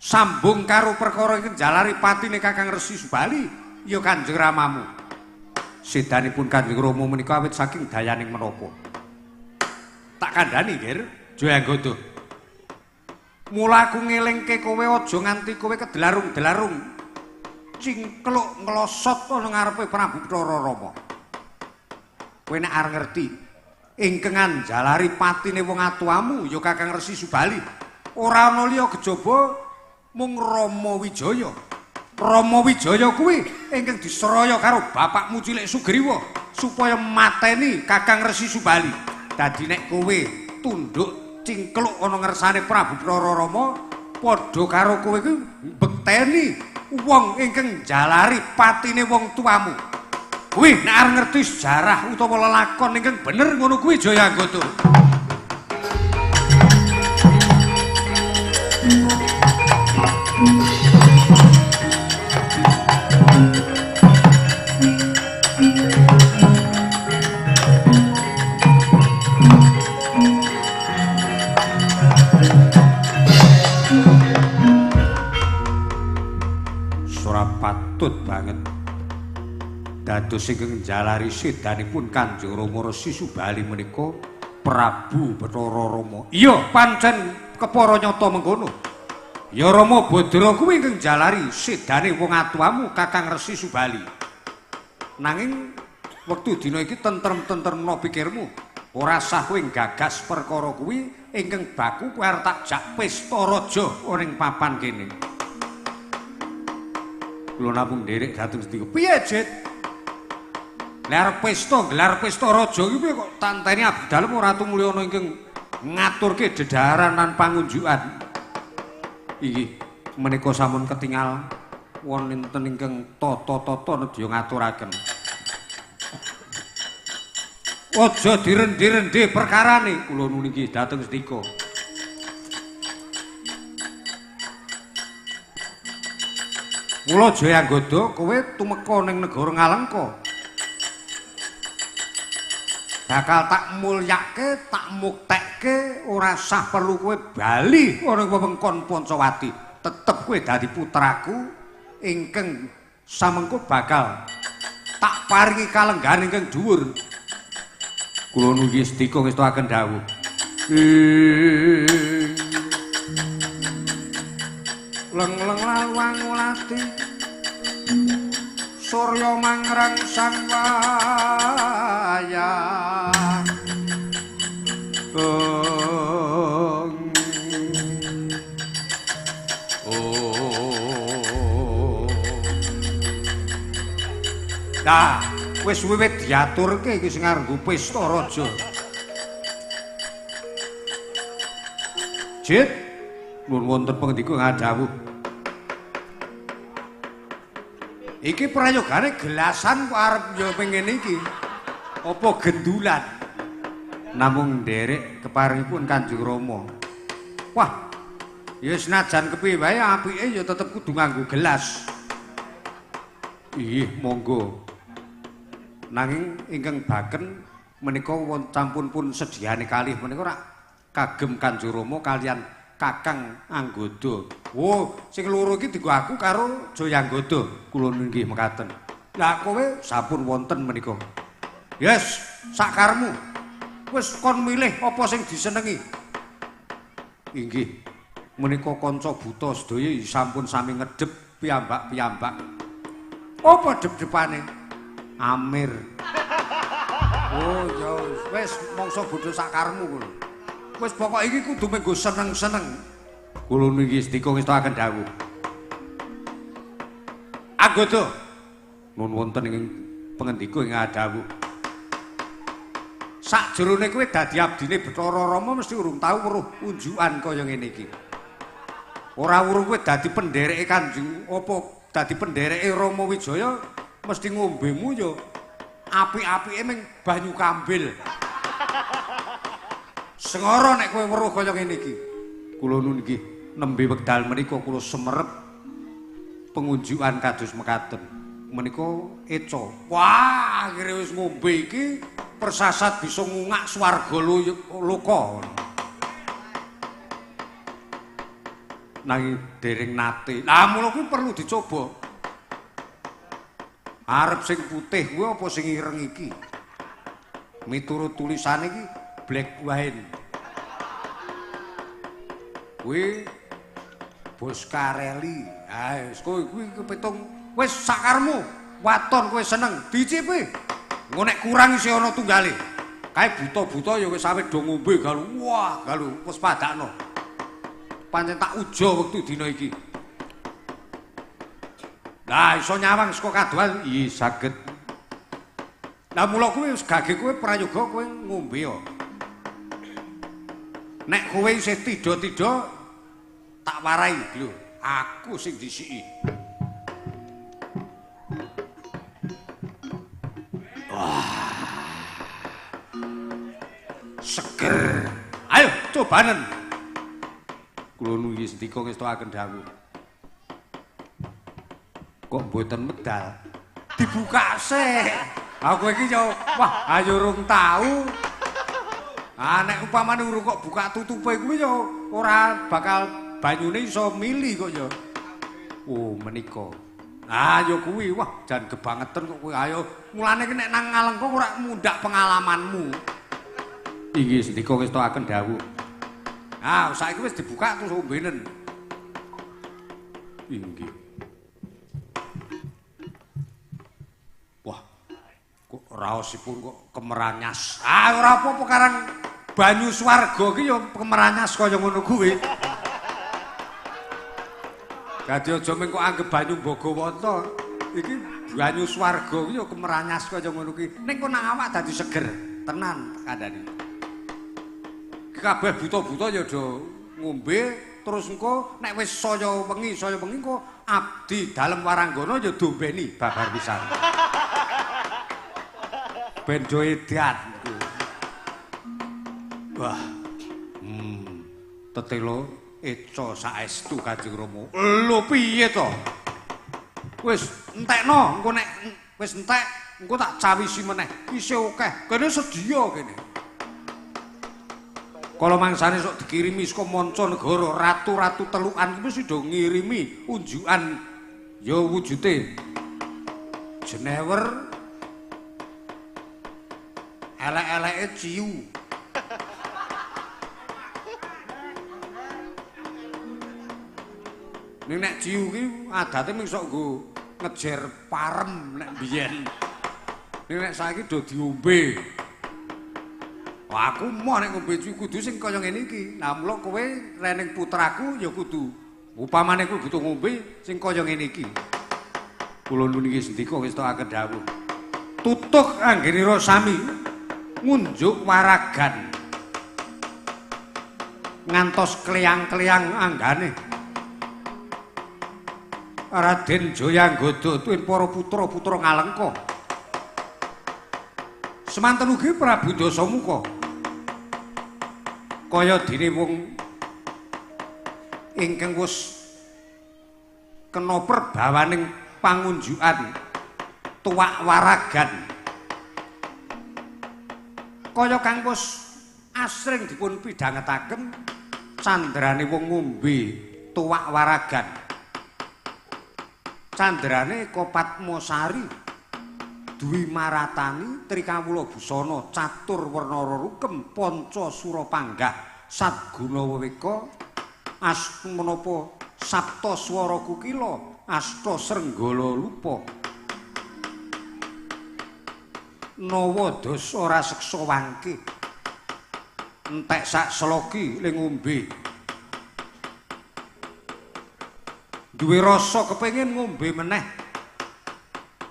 Sambung karo perkara iki njalari patine Kakang Resi Subali ya Kanjeng Ramamu. Sedanipun Kanjeng Rama menika awit saking dayaning menapa? Tak kandhani, Ger, Jayanggoda. Mula aku ngelingke kowe aja nganti kowe kedelarung-delarung cingkluk nglosot ana ngarepe Prabu Bathara Rama. Kowe nek arep ngerti ingkang njalari patine wong atuamu ya Kakang Resi Subali. Ora ana liya kejaba mung Rama Wijaya. Rama Wijaya kuwi ingkang diseraya karo bapakmu cilik Sugriwa supaya mateni Kakang Resi Subali. Dadi nek kowe tunduk cingkluk ana ngersane Prabu Bathara Rama, padha karo kowe kuwi mbekteni wong ingkang njalari patine wong tuamu. Kuwi nek arep ngerti sejarah utawa lelakon ingkang bener ngono kuwi Jayanggoda. Patut banget dados ingkang njalari sedanipun Kanjeng Rama Resi Subali menika Prabu Bathara Rama. Iya, pancen kepara nyata mengkono. Ya Rama Badra kuwi ingkang njalari sedane wong atuamu Kakang Resi Subali. Nanging wektu dina iki tentrem-tentremno pikirmu, ora sah kowe gagas perkara kuwi ingkang baku kowe arep tak jak pesta raja ning papan kene. Kula namung nderek dhateng sedika. Piye, Jit? Lha arep pesta, gelar pesta raja iki piye kok tanteni abdi dalem ora tumuli ana ingkang ngaturke dedhaharan lan pangunjukan. Iki menika sampun ketingal wonten ingkang tata-tata nedya ngaturaken. Aja direndi-rendi perkarane, kula nuwun inggih dhateng sedika. Mula Jayanggoda kowe tumeka ning negara Ngalengka. Bakal tak mulyake, tak muktekke, ora sah perlu kowe bali ana wewengkon Pancawati. Tetep kowe dadi putraku ingkang samengko bakal tak paringi kalenggahan ingkang dhuwur. Kula nuwun sedika ngestoaken dawuh. Leng-leng lalu angulati surya mangrang sang wayah. Oh. Nah, wis wiwit diaturke iki sing arep pesta raja. Jit, nuwun wonten pangendika ngadhawuh. Iki prayogane gelasan kok arep ya ngene iki. Apa gendulan? Namung nderek keparingipun Kanjeng Rama. Wah, ya senajan kepiye wae apike ya tetep kudu nganggo gelas. Ih, monggo. Nanging ingkang baken menika sampun pun sediane kalih menika rak kagem Kanjeng Rama kalian Kakang Anggoda. Oh, sing loro iki dienggo aku karo Jayanggoda. Kula nggih mekaten. Lah kowe sampun wonten menika. Yes, sakarmu. Wis kon milih apa sing disenengi. Inggih. Menika kanca buta sedaya sampun sami ngedep piyambak-piyambak. Apa dep-depane? Amir. Oh ya wis mangsa bodho sakarmu kuwi. Wis pokoke iki kudu menggo seneng-seneng. Kula niki sedika ngestoaken dawuh. Anggoda nuwun wonten ing pangendika ing dawuh. Sakjroning kowe dadi abdine Bathara Rama mesti urung tau weruh unjukan kaya ngene iki. Ora urung kowe dadi pendereke Kanjeng apa dadi pendereke Rama Wijaya mesti ngombemu ya apik-apike ming banyu kambil. Sengara nek kowe weruh kaya ngene iki. Kula nuwun nggih nembe wekdal menika kula semerep pengunjukan kados mekaten. Menika eca. Wah, akhire wis ngombe iki persasat bisa ngungak swarga loka. Nanging dereng nate. Lah mula kuwi perlu dicoba. Arep sing putih kuwi apa sing ireng iki? Miturut tulisane iki black wine. Kuwi Boscarelli. Ha wis kowe kuwi kepitung wis sakarmu. Waton kowe seneng dicipi. Engko nek kurang isih ana tunggale. Kae buta-buta ya wis awit do ngombe galu. Wah, galu wis padakno. Pancen tak ujo wektu dina iki. Lah iso nyawang saka kadohan? Iya saged. Lah mula kuwi wis gage kowe prayoga kowe ngombe ya. Nek kowe isih tidha-tidha tak warai lho, aku sing disiki. Wah. Seger. Ayo cobanen. Kula nuwun sendika ngestokaken dawuh. Kok mboten medal? Dibuka sik. Aku iki yo wah ayo urung tau. Ah nek upamane urung kok buka tutupe kuwi yo ora bakal banyune iso mili kok yo. Oh menika. Ah yo kuwi wah jan gebangeten kok kowe. Ayo mulane ki nek nang Ngalengka ora mundhak pengalamanmu. Inggih sendika ngestokaken dawuh. Ah saiki wis dibuka terus ombenen. Inggih. Wah, kok raosipun kok kemeranyas. Ah ora apa-apa karang banyu swarga ki ya kemeranyas kaya ngono kuwi. Dadi aja mung kok anggep banyu Bhagawata. Iki banyu swarga ki ya kemeranyas kaya ngono kuwi. Ning kok nang awak dadi seger, tenan kandhane. Kabeh buta-buta ya do ngombe terus engko nek wis saya wengi engko abdi dalem waranggana ya dombeni babar pisan. Ben do edan engko. Wah. Tetelo eca saestu Kanjeng Rama. Lho piye to? Wis entekno engko nek wis entek engko tak cawisi meneh. Isih akeh. Kene sedya kene. Kala mangsane sok dikirimi saka manca negara, ratu-ratu telukan kuwi mesti do ngirimi unjukan ya wujude jenewer elek-eleke ciu. Ning nek ciu ki adate mung sok nggo ngejer parem nek biyen. Ning nek saiki do diombe. Wah, aku moh nek ngombe ciu kudu sing kaya ngene iki. Lah mula kowe rening putraku ya kudu upamane kowe butuh ngombe sing kaya ngene iki. Kula nuwun iki sendika wis tokaken dawuh. Tutuk anggenira sami ngunjuk waragan. Ngantos kleyang-kleyang anggane. Raden Jayanggoda tuwin para putra-putra Ngalengka. Semanten ugi Prabu Dasamuka. Kaya dene wong ingkang wis kena perbawaning pangunjukan tuwak waragan. Kaya kang wis asring dipun pidhangetaken candrane wong ngombe tuwak waragan. Candrane Eko Patmosari Dwi Maratani Trikawula Busana Catur Werna Rukem Panca Surapanggah Satguna Weweka Asmenapa Sapta Swara Kukila Asta Srenggala Lupa Nawa dasa raseksa wangke entek sak sloki le ngombe duwe rasa kepengin ngombe meneh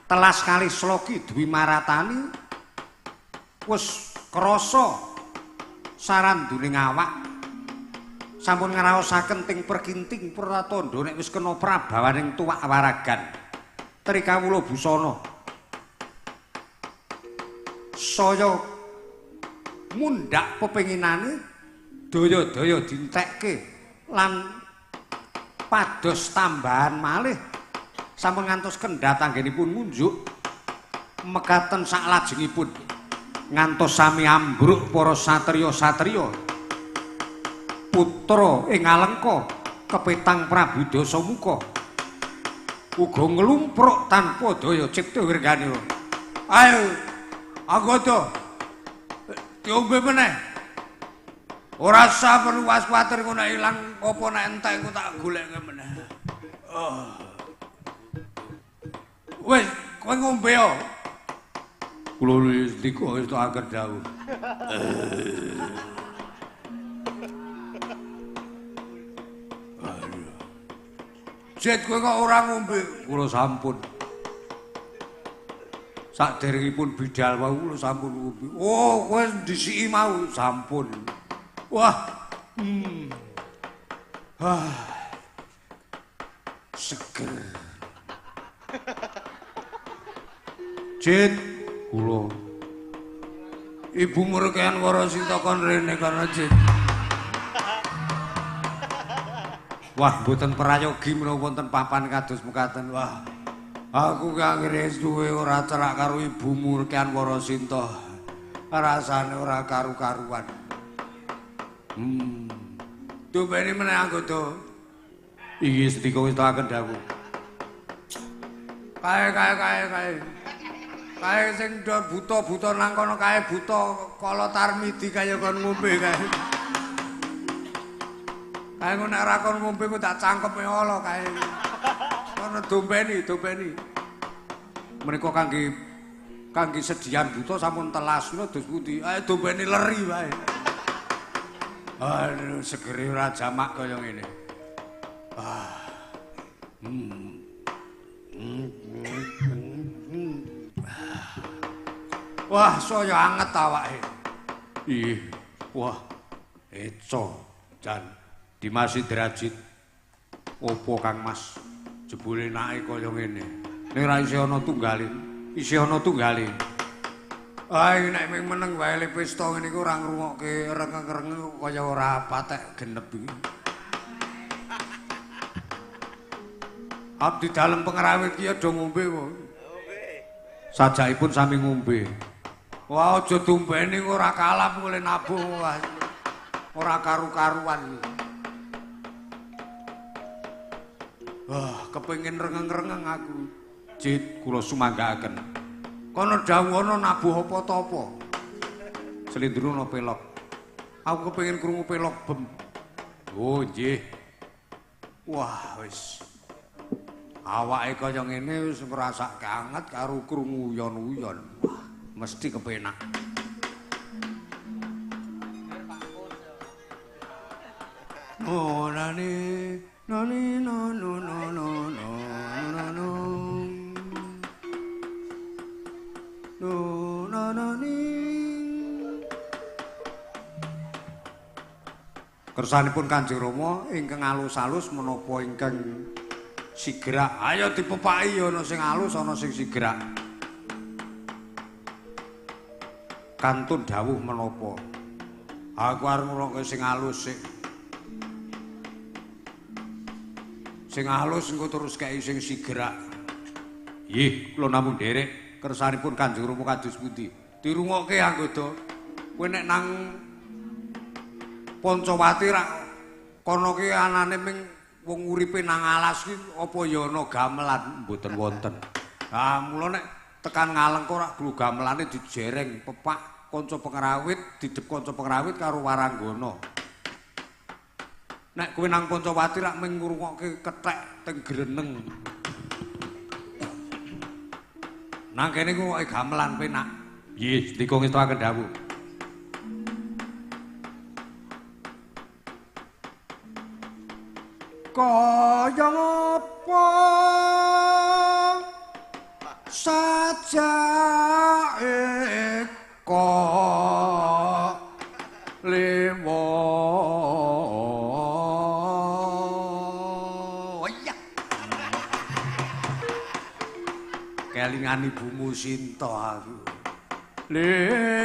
telas kali sloki Dwi Maratani wis krasa sarandune awak sampun ngraosaken ting perkinting pratandha nek wis kena prabawaning tuwak waragan Trikawula Busana saya mundhak pepenginane daya-daya dintekke lan pados tambahan malih sampun ngantos kendhat anggenipun ngunjuk mekaten saklajengipun ngantos sami ambruk para satriya-satriya putra ing Alengka Kepetang Prabu Dasamuka uga nglumpruk tanpa daya cipta wirgane. Ayo anggota diombe meneh. Ora usah perlu was kuwatir ngono ilang apa nek entek engko tak goleke meneh. Oh. Wis kowe ngombe yo. Kula ndika wis tak aker dawuh. Jet kowe kok ora ngombe? Kula sampun. Saderengipun bidal wau kula sampun ngombe. Oh, kowe ndisiki mau sampun. Wah. Ah. Seger. Jet kula. Ibu murkean Warasinta kon rene kono Jet. Wah, mboten prayogi menawa wonten papan kados mekaten. Wah, aku kangire suwe ora cerak karo ibu Murkean Warasinta. Rasane ora karu-karuan. Dumbene meneh anggota. Iki sedika wis tak dawuh. Kae kae kae kae. Kae sing do buta-buta nang kono kae buta kala Tarmidi kaya kon ngombe kae. Kae ngono nek ora kon ngombe ku tak cangkeme ala kae. Kono dombeni, dombeni. Menika kangge kangge sedian buta sampun telas lho dos pundi. Ayo dombeni leri wae. Aduh, segere ora jamak kaya ngene. Ah. Wah, saya anget awake. Ih, wah. Eco jan Dimas Indrajit. Opo Kang Mas? Jebule enake kaya ngene. Ning ra isih ana tunggale. Isih ana tunggale. Ah, nek ming meneng wae le pesta ngene iku ora ngrungokke rengeng-rengeng kaya ora patek genep iki. Abdi dalem pengrawit ki do ngombe kok. Ngombe. Sajakipun sami ngombe. Wah, aja dombene ora kalap oleh nabuh ora karu-karuan. Wah, kepengin rengeng-rengeng aku. Jit kula sumanggaaken. Kono dawuhana nabuh apa ta apa? Slendruna pelok. Aku kepengin krungu pelok bem. Oh, nggih. Wah, wis. Awake kaya ngene wis ngrasake anget karo krungu uyon-uyon. Wah, mesti kepenak. Oh, nani nani no no no no no no no no no no ni. Kersanipun Kanjeng Rama ingkang alus-alus menapa ingkang sigrak? Ayo dipepaki ana sing alus ana sing sigrak. Kantun dawuh menapa? Aku arep ngrungokke sing alus sik. Sing alus engko terus kei sing sigrak. Nggih, kula namung nderek kersanipun Kanjeng Rama kados pundi? Dirungokke anggota. Kowe nek nang Pancawati rak kono ki anane ming wong uripe nang alas ki apa ya ana gamelan? Mboten wonten. Ha mula nek tekan Ngalengka rak glu gamelane dijereng pepak kanca pengrawit, didep kanca pengrawit karo waranggana. Nek kowe nang Pancawati rak ming ngrungokke kethek teng greneng. Nang kene ngrungokke gamelan penak. Nggih, ndika ngestokaken dawuh. Kaya ngapa sajake kok lewo. Iya. Kelingan ibumu Sinta aku. Lewo.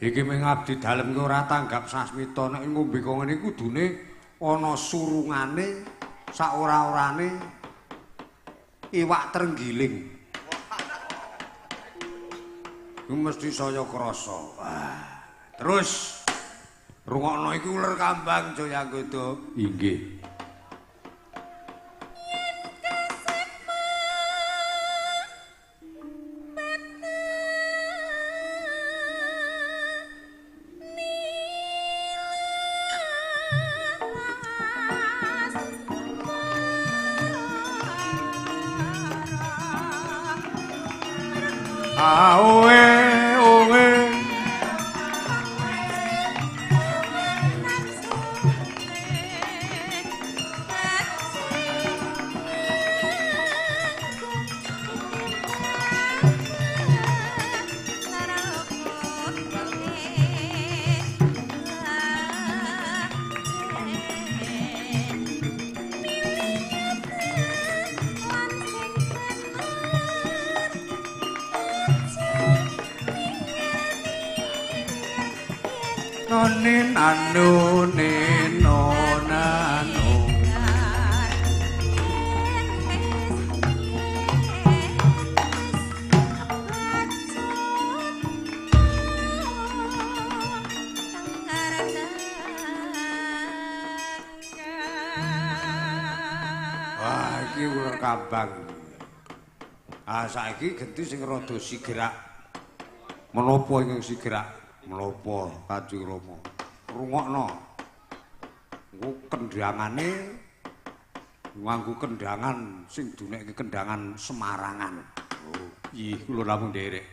Iki mung abdi dalem ki ora tanggap sasmita nek ngombe kok ngene kudune ana surungane sak ora-orane iwak trenggiling. Iku mesti saya krasa. Wah, terus rungokno iki uler kambang Jayanggoda. Inggih. Saiki genti sing rada sigerak. Menapa ingkang sigerak? Menapa Kanjeng Rama? Rungokno. Engko kendhangane nganggo kendhangan sing dunekke kendhangan Semarangan. Oh, ih kula namung nderek.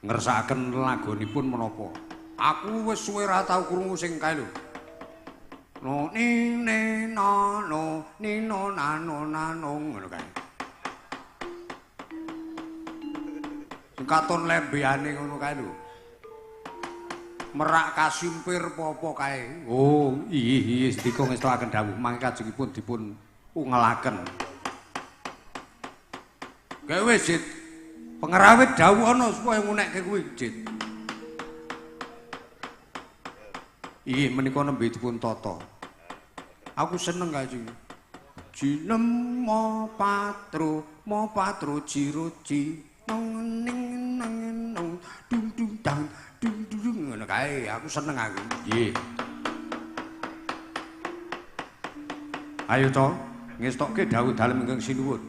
Ngersakaken lagonipun menapa? Aku wis suwe ra tau krungu sing kae lho. No ni ne no no ni no na no na no ngono kae. Sing katon lembehane ngono kae lho. Merak kasimpir apa-apa kae. Oh, iya iya sendika ngestokaken dawuh mangke kajengipun dipun ungelaken. Gawe wis Jit. Pengrawit dawuh ana supaya ngunekke kuwi Jit. Iya menika nembe dipun tata. Aku seneng kae iki. Jinem mo patro mo patro jiruji nong ning nang nong dung dung dang dung dung ngono kae. Aku seneng aku. Nggih. Ayo to, ngestokke dawuh dalem ingkang sinuwun.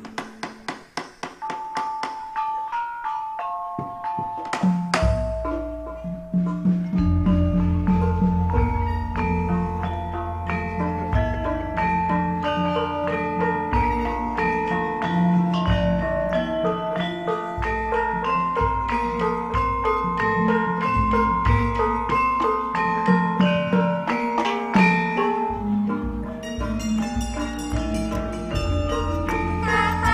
Tata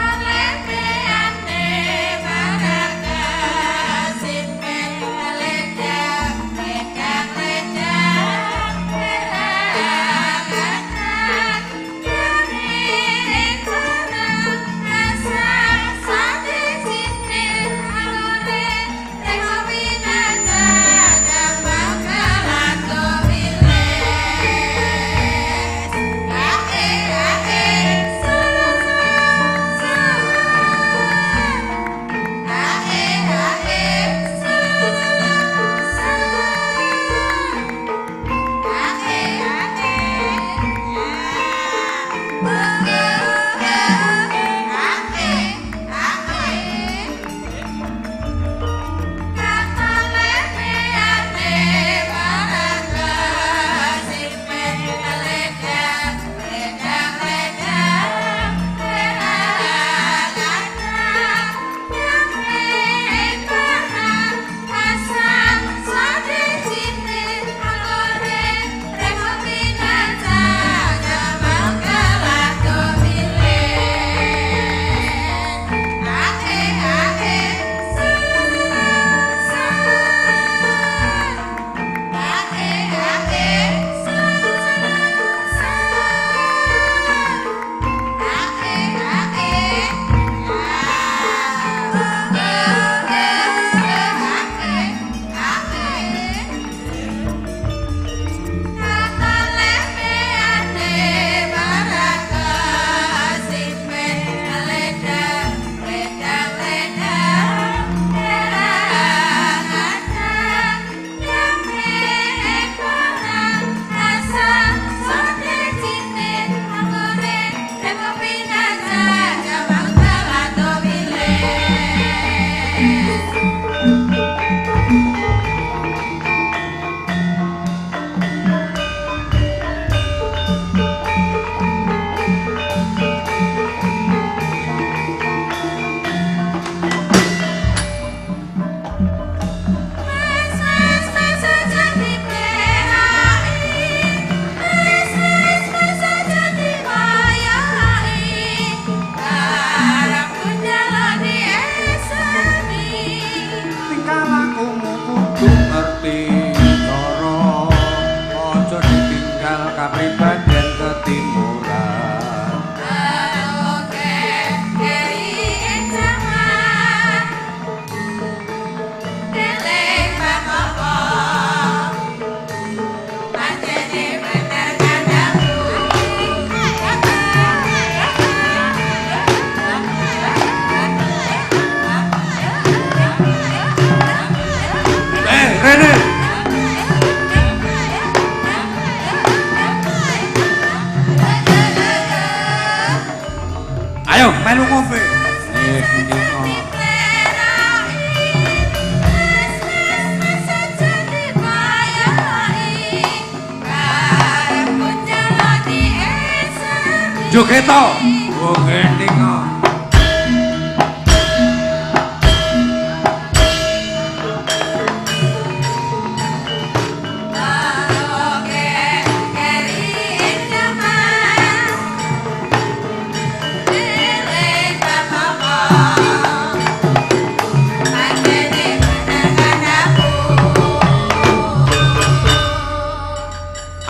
Jogeta. Oh ngene kok.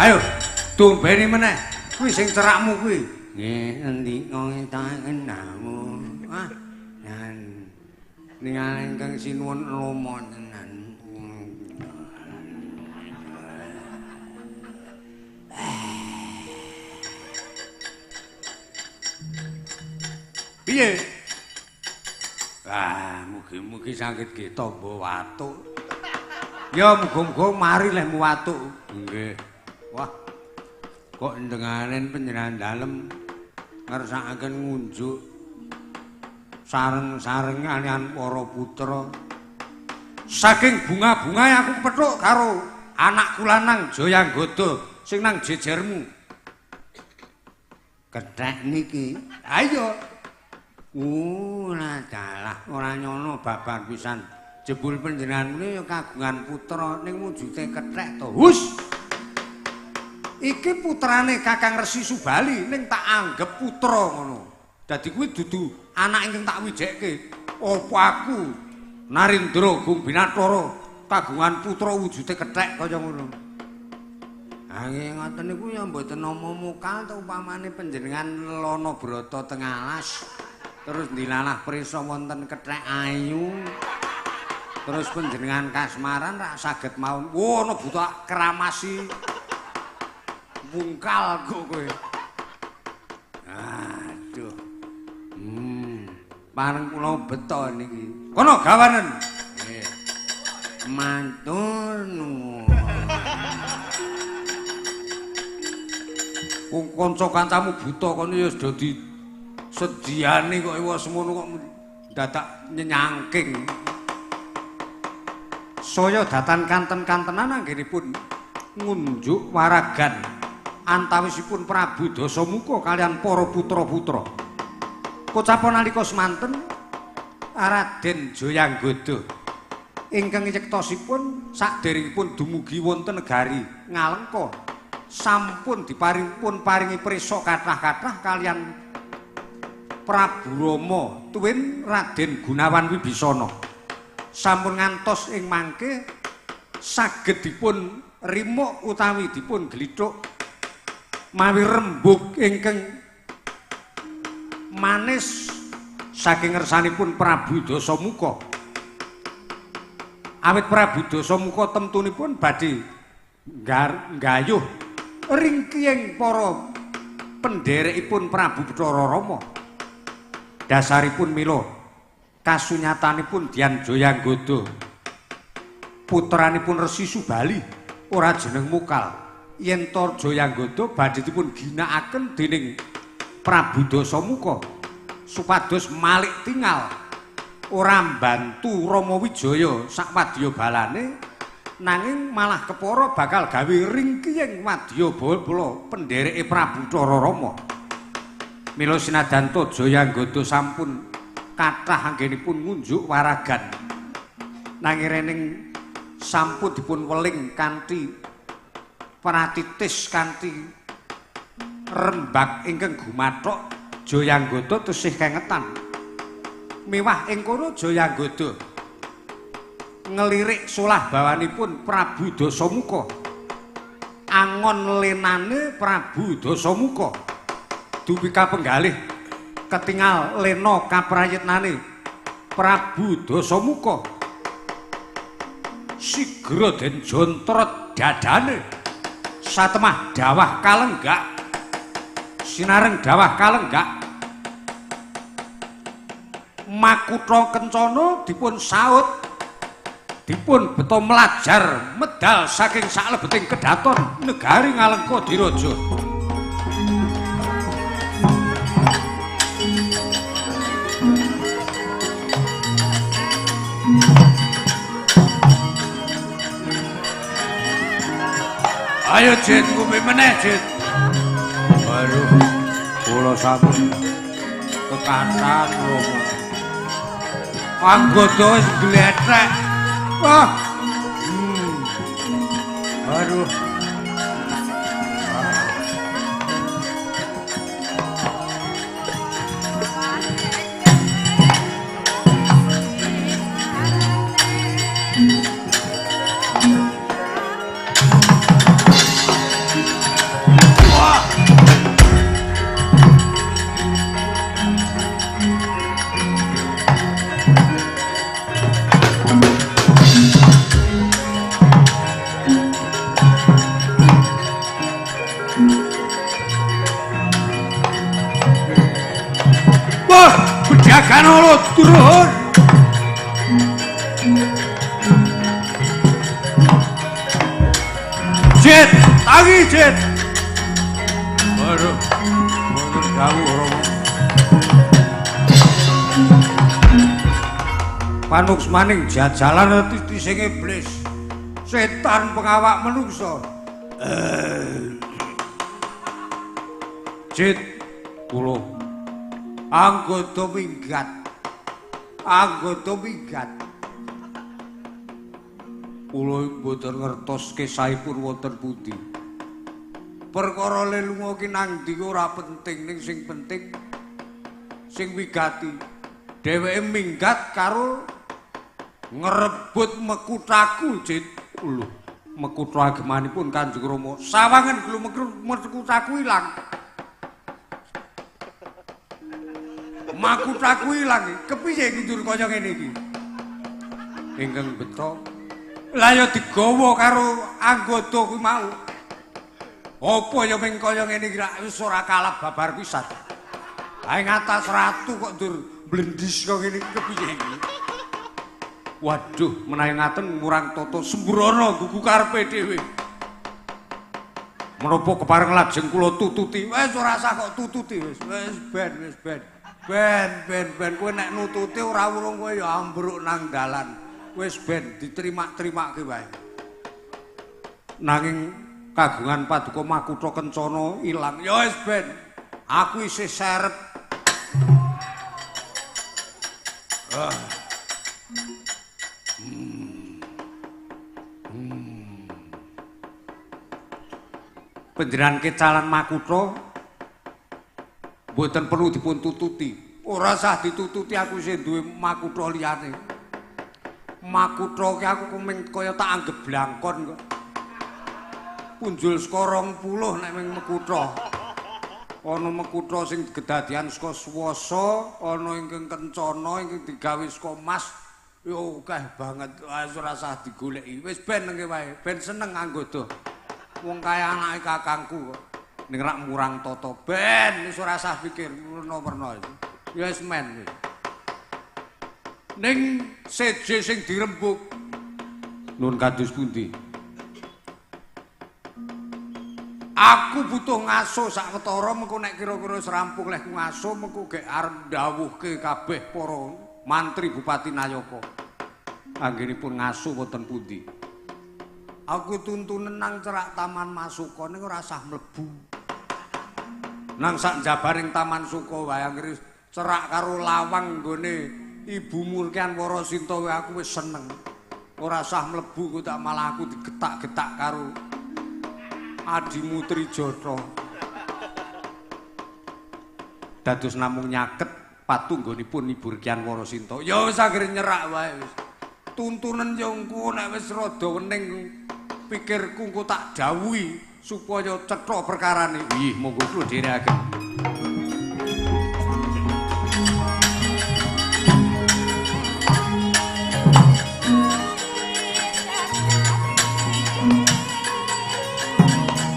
Ayo, tumbeni meneh. Kuwi sing cerakmu kuwi. Nggih, ngendika ngetaken. Ah, nan ningali ingkang sinuwun lomo tenan. Piye? Ah, mugi-mugi saged ge tamba watuk. Ya muga-muga mari lehmu watuk. Nggih. Wah. Kok ndengaren panjenengan dalem ngersakaken ngunjuk sareng-sareng kalian para putra. Saking bunga-bungae aku pethuk karo anakku lanang Jayanggoda sing nang jejermu. Kethek niki. Ayo. Ora dalah, ora nyono babar pisan. Jebul panjenengan muni ya kagungan putra ning wujude kethek to. Hus. Iki putrane Kakang Resi Subali ning tak anggep putra ngono. Dadi kuwi dudu anak ingkang tak wijekke. Apa aku Narendra Gung Binathara kagungan putra wujude kethek kaya ngono. Ha nggih ngoten niku ya mboten nama mukal to upamane panjenengan lana brata teng alas terus ndilalah prisa wonten kethek ayu. Terus panjenengan kasmaran rak saged mawon. Wo ana buta keramasi. Mungkal kok kowe. Aduh. Pareng kula beto niki. Kono gawanen. Nggih. Matur nuwun. Wong kanca kancamu buta kono ya sudah di sediane kok ewa semono kok dadak nyenyangking. Saya datan kanten-kantenan anggenipun ngunjuk waragan antawisipun Prabu Dasamuka kalian para putra-putra. Kocapa nalika semanten Raden Jayanggoda ingkang yektosipun saderengipun dumugi wonten negari Ngalengka sampun diparingipun paringi prisa kathah-kathah kalian Prabu Rama tuwin Raden Gunawan Wibisana. Sampun ngantos ing mangke saged dipun rimuk utawi dipun glithuk mawi rembug ingkang manis saking ngersanipun Prabu Dasamuka. Awit Prabu Dasamuka temtunipun badhe nggayuh ringkiying para pendherekipun Prabu Bathara Rama. Dasaripun mila kasunyatanipun Dian Jayanggoda putranipun Resi Subali ora jeneng mukal. Yen to Jayanggoda badhe dipun ginakaken dening Prabu Dasamuka supados malik tingal ora mbantu Rama Wijaya sak wadya balane nanging malah kepara bakal gawe ringkiying wadya bala pendhereke Prabu Bathara Rama. Mila sinadan to Jayanggoda sampun kathah anggenipun ngunjuk waragan nanging rening sampun dipun weling kanthi pratitis kanthi rembag ingkang gumathok Jayanggoda tesih kengetan. Miwah ing kono Jayanggoda ngelirik solah bawanipun Prabu Dasamuka. Angon lenane Prabu Dasamuka dupi kapenggalih ketingal lena kaprayitnane Prabu Dasamuka. Sigra den jontrot dadane satemah dawah kalenggak sinareng dawah kalenggak makutha kencana dipun saut dipun beto mlajar medal saking saklebeting kedaton negari Ngalengka Diraja. Ayo Jit, ngombe meneh Jit. Aduh, kula Kula sampun kekatan Rama. Anggota wis glethek. Wah. Aduh. Jaganolo turun. Jet, tangi jet. Aduh, wonten dawuh Rama. Panuksmaning jajalan titising iblis. Setan pengawak menungsa. Jet kula anggota minggat. Anggota minggat. Kula mboten ngertos kesahipun wonten pundi. Perkara le lunga ki nang ndi ora penting, ning sing penting sing wigati. Dheweke minggat karo ngrebut mekutaku, Jit. Lho, mekutha agemanipun Kanjeng Rama. Sawangen glu mekutaku ilang. Makutaku ilang, kepiye iki njur kaya ngene iki? Ingkang beto. Lah ya digawa karo anggota kuwi mau. Apa ya ming kaya ngene iki wis ora kalah babar pisan. Ha ing atas ratu kok njur blendis kaya ngene iki kepiye iki? Waduh, menawi ngaten murang tata sembrono gugu karepe dhewe. Menapa kepareng lajeng kula tututi? Wis ora usah kok tututi wis. Wis ben, wis ben. Ben, ben, ben, kowe nek nututi ora urung kowe ya ambruk nang dalan. Wis ben diterima-terimake wae. Nanging kagungan paduka makutha kencana ilang. Ya wis ben, aku isih serep. Panjenengan kecalan makutha mboten perlu dipun tututi. Ora usah ditututi, aku isih duwe makutha liyane. Makutha ki aku kuming kaya tak anggep blangkon kok. Punjul saka 20 nek ming mekutha. Ana mekutha sing kedadian saka swasa, ana ingkang kencana, ingkang digawe saka emas. Ya akeh banget, wis ora usah digoleki. Wis ben nengke wae, ben seneng anggota. Wong kaya anake kakangku kok. Ning rak murang tata ben wis ora usah pikir werna-werna. Ya wis men. Ning seje sing dirembug nun kados pundi? Aku butuh ngaso sawetara mengko nek kira-kira wis rampung lehku ngaso mengko gek arep ndhawuhke kabeh para mantri Bupati Nayaka. Anggenipun ngaso wonten pundi? Aku tuntunen nang cerak Taman Masuka ning ora usah mlebu. Nang sak njabaring Taman Suka wae anggere cerak karo lawang nggone Ibu Murkian Warasinta wae aku wis seneng. Ora usah mlebu kok tak malah aku digetak-getak karo adimu Trijata. Dados namung nyaket patunggonipun Ibu Murkian Warasinta. Ya wis anggere nyerak wae wis. Tuntunen yo engko nek wis rada wening pikirku engko tak dawuhi supaya cetha perkarane. Nggih, monggo kula dherekaken.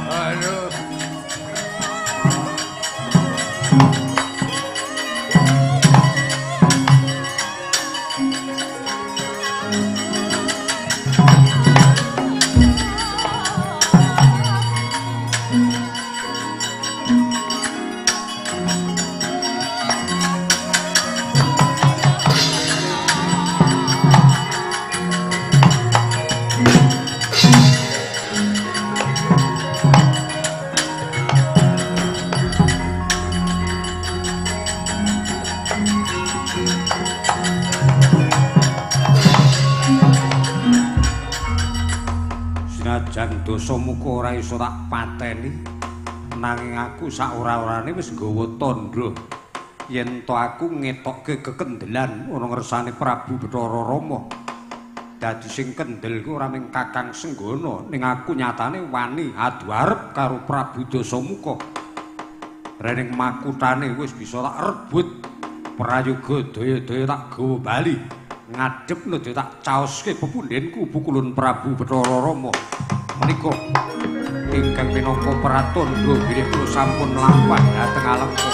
Aduh. Senajan Dasamuka ora iso tak pateni, nanging aku sak ora-orane wis nggawa tandha yen to aku ngetokke kekendelan ana ngersane Prabu Bathara Rama. Dadi sing kendel ku ora mung Kakang Senggana, ning aku nyatane wani adu arep karo Prabu Dasamuka. Rening makutane wis bisa tak rebut, prayoga daya-daya tak gawa bali. Ngadhep nedha tak caoske pepundhenku pukulun Prabu Bathara Rama. Menika ingkang minangka pratandha bilih kula sampun mlampah dhateng Alengka.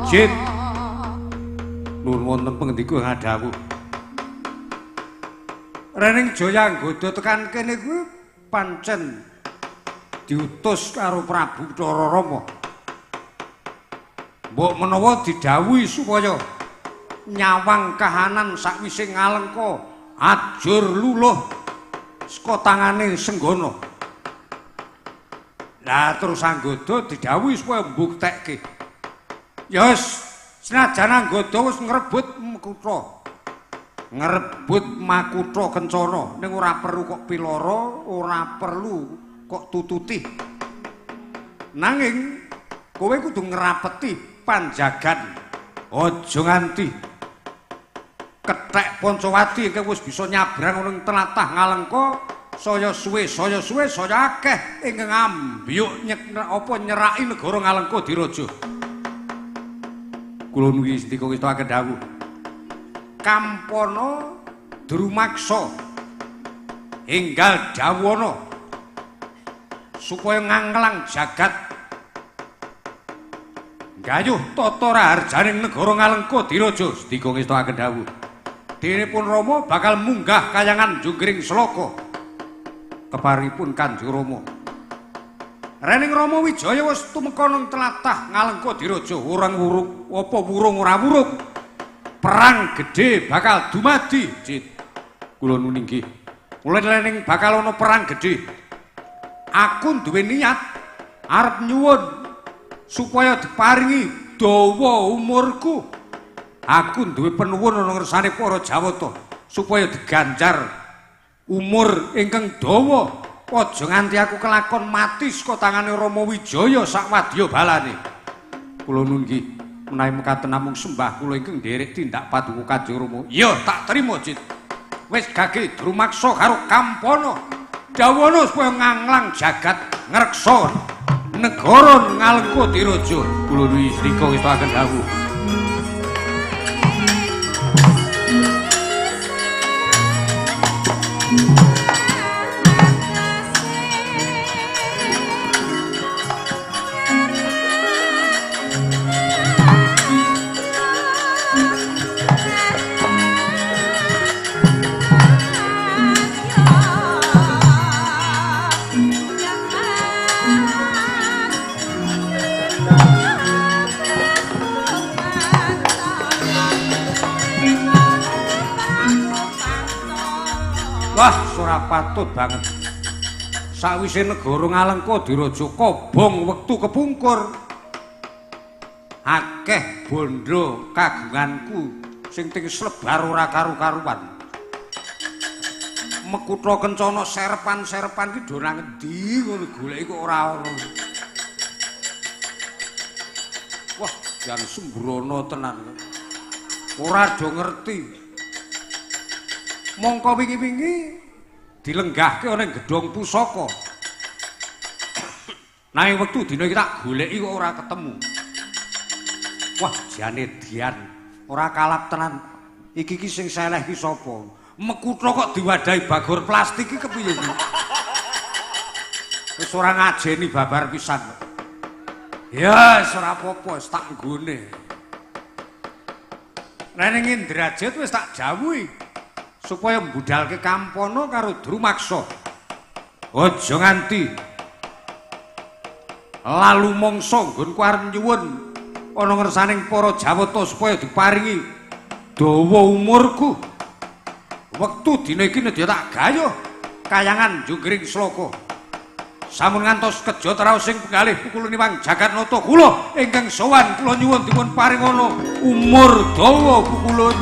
Jit. Nuwun wonten pengendika ngadhawuh. Rening Jayanggoda tekan kene kuwi pancen diutus karo Prabu Bathara Rama. Mbok menawa didhawuhi supaya nyawang kahanan sakwise ngalengka ajur luluh saka tangane Senggana. Lah terus Anggoda didhawuhi supaya mbuktekke. Ya wis, senajan Anggoda wis ngrebut makutha. Ngrebut makutha kencana, ning ora perlu kok piloro, ora perlu kok tututi. Nanging kowe kudu ngrapeti panjagan. Aja nganti kethek Pancawati ingkang wis bisa nyabrang ana ing tlatah Ngalengka, saya suwe saya akeh ingkang ambyuk apa nyeraki negara Ngalengka Diraja. Kula nuwun sendika ngestakaken dawuh. Kampana drumaksa enggal dawana supaya nganglang jagat gayuh tata raharjaning negara Ngalengka Diraja. Sendika ngestakaken dawuh. Denipun Rama bakal munggah kayangan Junggring Sloka. Keparipun Kanjeng Rama. Rening Rama Wijaya wis tumeka nang tlatah Ngalengka Diraja, orang wurung apa wurung ora wurung. Perang gedhe bakal dumadi, Cit. Kula nuwun inggih. Mulane lening bakal ana perang gedhe. Aku duwe niat arep nyuwun supaya diparingi dawa umurku. Aku duwe penuwun ana ngersane para Jawata supaya diganjar umur ingkang dawa. Aja nganti aku kelakon mati saka tangane Rama Wijaya sak wadya balane. Kula nuwun nggih, menawi mekaten namung sembah kula ingkang nderek tindak paduka Kanjeng Rama. Ya, tak trima, Cit. Wis gage drumaksa karo Kampana. Dawana supaya nganglang jagat ngreksa negara Ngalengka Diraja. Kula nuwun sendika ngestakaken dawuh. Wah, ora patut banget. Sakwise negara Ngalengka Diraja kobong wektu kepungkur. Akeh bondo kagunganku sing ting slebar ora karu-karuan. Mekutha kencana serpan-serpan ki do nang endi ngono goleki kok ora ana. Wah, jan sembrono tenan. Ora do ngerti. Mongko wingi-wingi dilenggahke ana ing gedhong pusaka. Nanging wektu dina iki tak goleki kok ora ketemu. Wah, jane dian ora kalap tenan. Iki ki sing seleh ki sapa? Mekutha kok diwadahi bagor plastik iki kepiye iki? Wis ora ngajeni babar pisan. Ya, wis ora apa-apa, wis tak nggone. Nek ning Indrajit wis tak jawuhi supaya mbudalke Kampana karo Drumaksa. Aja nganti lalu mangsa nggonku arep nyuwun ana ngersaning para Jawata supaya diparingi dawa umurku. Wektu dina iki nedya tak gayuh kayangan Junggring Sloka. Sampun ngantos keja traos sing penggalih pukuluniwang Jagatnata kula ingkang sowan kula nyuwun dipun paringana umur dawa pukulun.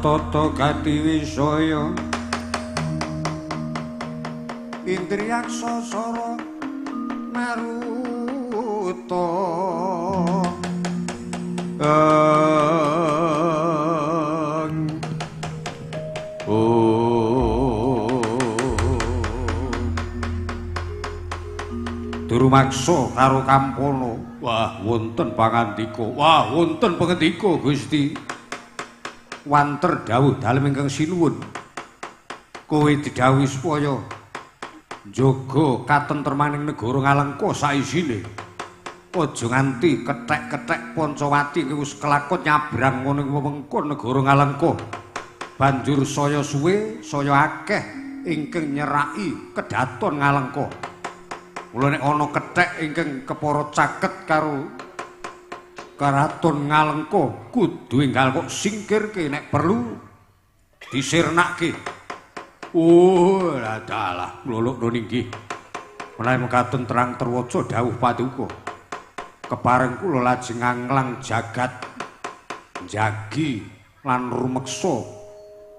Tata gati wisaya Indriyaksa sara maruta Drumaksa karo Kampana. Wah, wonten pangandika. Wah, wonten pangandika Gusti. Wanter dawuh dalem ingkang sinuwun. Kowe didhawuhi supaya njaga katentremaning negara Ngalengka saisine. Aja nganti kethek-kethek Pancawati wis kelakon nyabrang ngono ing wewengkon negara Ngalengka. Banjur saya suwe, saya akeh ingkang nyeraki kedaton Ngalengka. Mula nek ana kethek ingkang kepara caket karo Karaton Ngalengka kudu enggal kok singkirke nek perlu disirnake. Oh, dalah mlolokno nggih. Menawi mekaten terang terwaca dawuh paduka. Kepareng kula lajeng nganglang jagat njagi lan rumeksa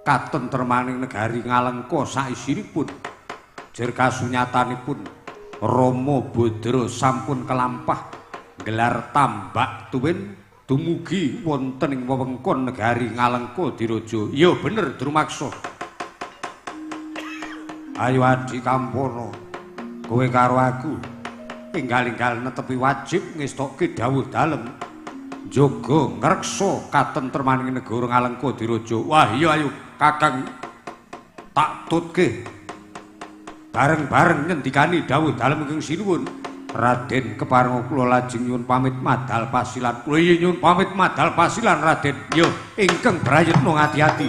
katentremaning negari Ngalengka saisinipun. Jer kasunyatanipun Rama Badra sampun kelampah gelar tambak tuwin dumugi wonten ing wewengkon negari Ngalengka Diraja. Ya bener Drumaksa. Ayo Adi Kampana, kowe karo aku enggal-enggal netepi wajib ngestokke dawuh dalem njaga ngreksa katentremaning negara Ngalengka Diraja. Wah iya ayo Kakang tak tutke. Bareng-bareng ngendikani dawuh dalem ingkang sinuwun. Raden keparenga kula lajeng nyuwun pamit madal pasilan. Kula iya nyuwun pamit madal pasilan Raden. Yo ingkang prayitna ngati-ati.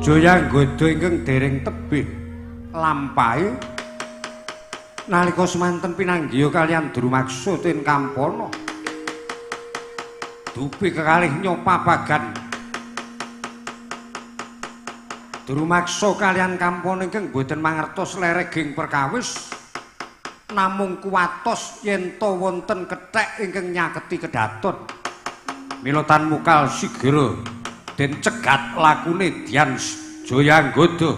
Jayanggoda ingkang dereng tebih lampahe nalika semanten pinanggiha kaliyan Drumaksa ten Kampana. Dupi kekalih nyopapagan Drumaksa kaliyan Kampana ingkang boten mangertos lereging perkawis namung kuwatos yen ta wonten kethek ingkang nyaketi kedaton. Mila tan mukal sigra den cegat lakune Dyan Jayanggoda.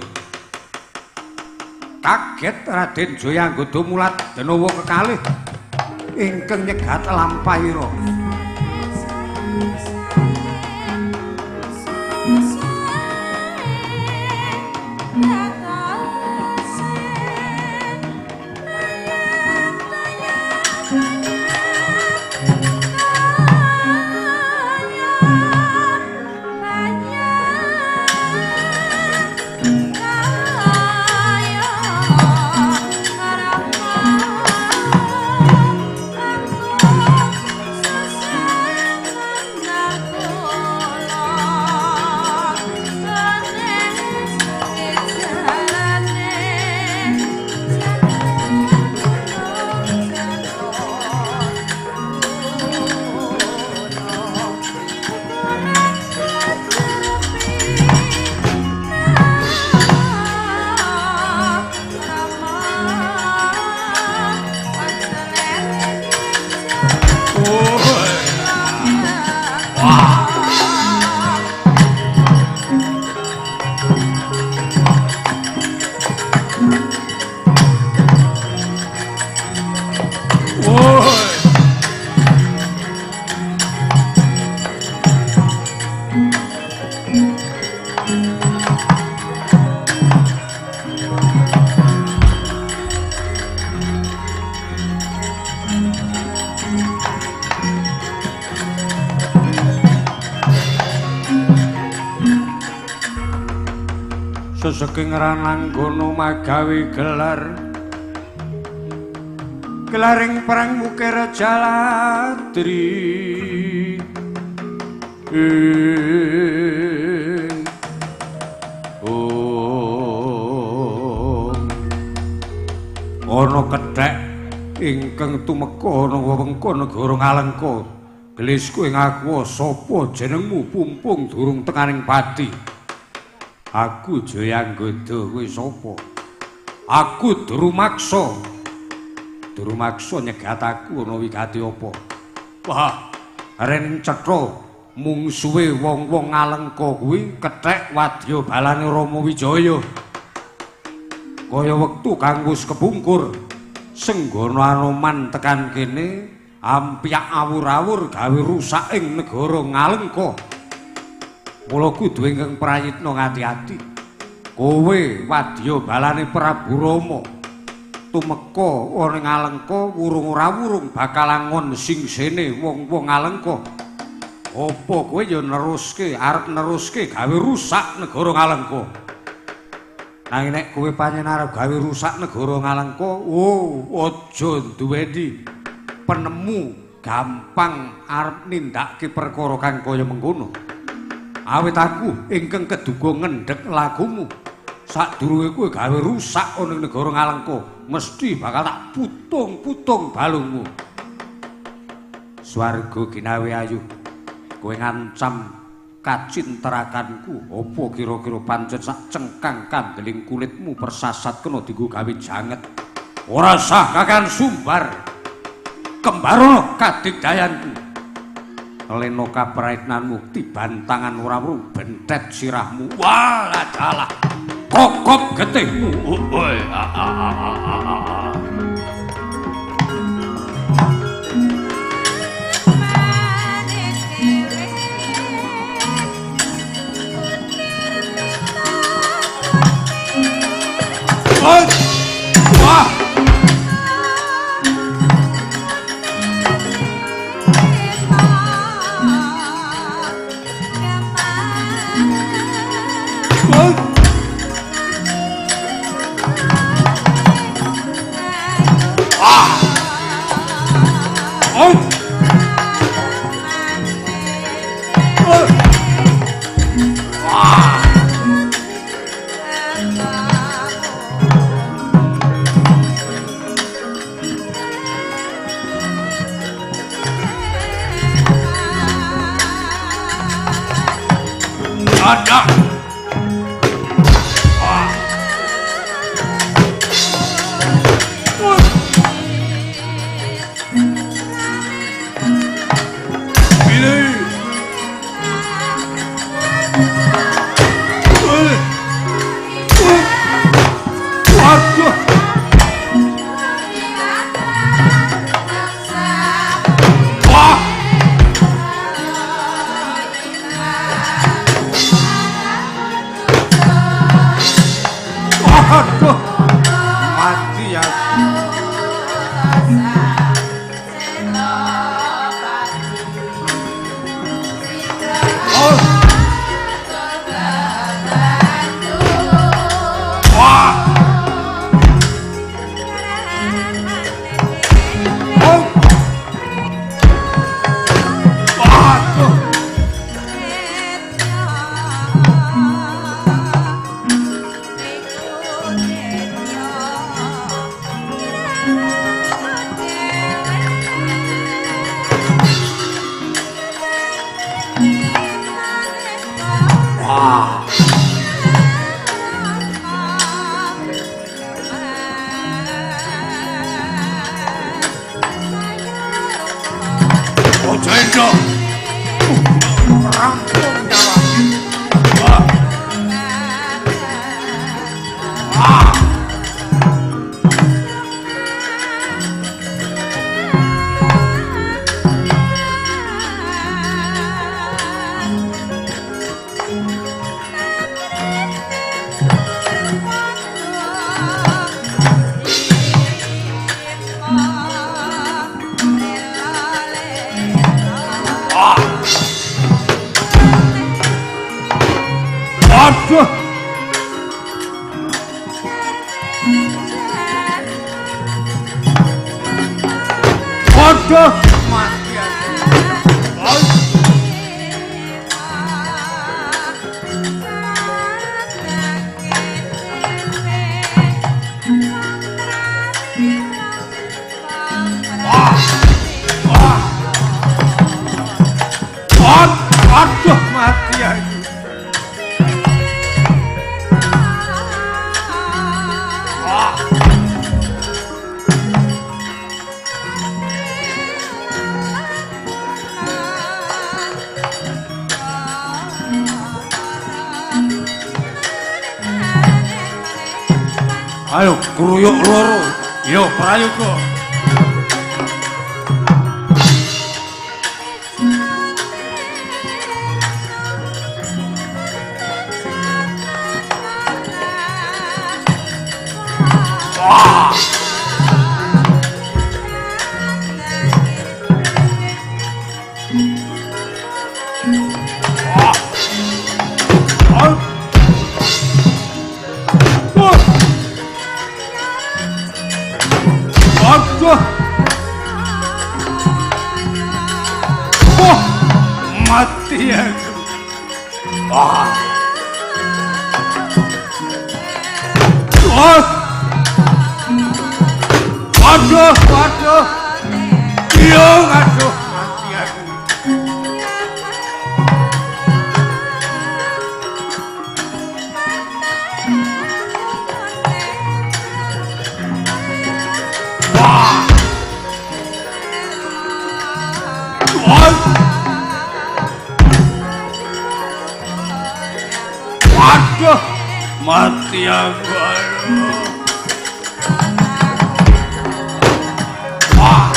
Kaget Raden Jayanggoda mulat denawa kekalih ingkang nyegat lampahira. Seseking rananggana magawe gelar gelaring perang mukir Jaladri. Oh, ana kethek ingkang tumeka ana wewengkon negara Ngalengka. Gelisku ing aku sapa jenengmu pumpung durung tekaning pati. Aku Jayanggoda, kowe sapa? Aku Drumaksa. Drumaksa nyegat aku ana wigati apa? Wah, ren cetha mungsuhe wong-wong Ngalengka kuwi kethek wadya balane Rama Wijaya. Kaya wektu kang wis kepungkur, Senggana Anoman tekan kene ampyak awur-awur gawe rusak ing negara Ngalengka. Mula kudu ingkang prayitna ngati-ati. Kowe wadya balane Prabu Rama tumeka ana ing Ngalengka wurung ora wurung bakal angon singsene wong-wong Ngalengka. Apa kowe ya neruske arep neruske gawe rusak negara Ngalengka? Nanging nek kowe pancen arep gawe rusak negara Ngalengka, oh aja duweni penemu gampang arep nindakake perkara kang kaya mengkono. Awit aku ingkang keduga ngendhek lakumu. Sadurunge kowe gawe rusak ana ing negara Ngalengka, mesti bakal tak putung-putung balungmu. Swarga ginawe ayu, kowe ngancam kacinterakanku. Apa kira-kira pancen sak cengkang kandeling kulitmu persasat kena dienggo gawe janget? Ora sah kakan sumbar. Kembarono kadigdayanku. Lena kapraitnanmu tiban tangan ora wurung bentet sirahmu. Walah dalah. Kokop getihmu. Wah. Ada. Wah. Pilih. Waduh. Wah. Waduh. Mati ya. Oh. Wah. Oh. Waduh. Wah. Oh, jendol. Rampung nyawa. Wah. Wah. Waduh. Waduh, mati aku. Wah. Wah. Waduh, mati aku. Ayo kruyuk loro. Yo prayoga. Wah. Wah. Wah. Waduh. Wah, mati aku. Wah. Wah. Waduh, waduh. Iya, aduh, mati aku. Wah. Waduh, mati aku. Aduh. Wah.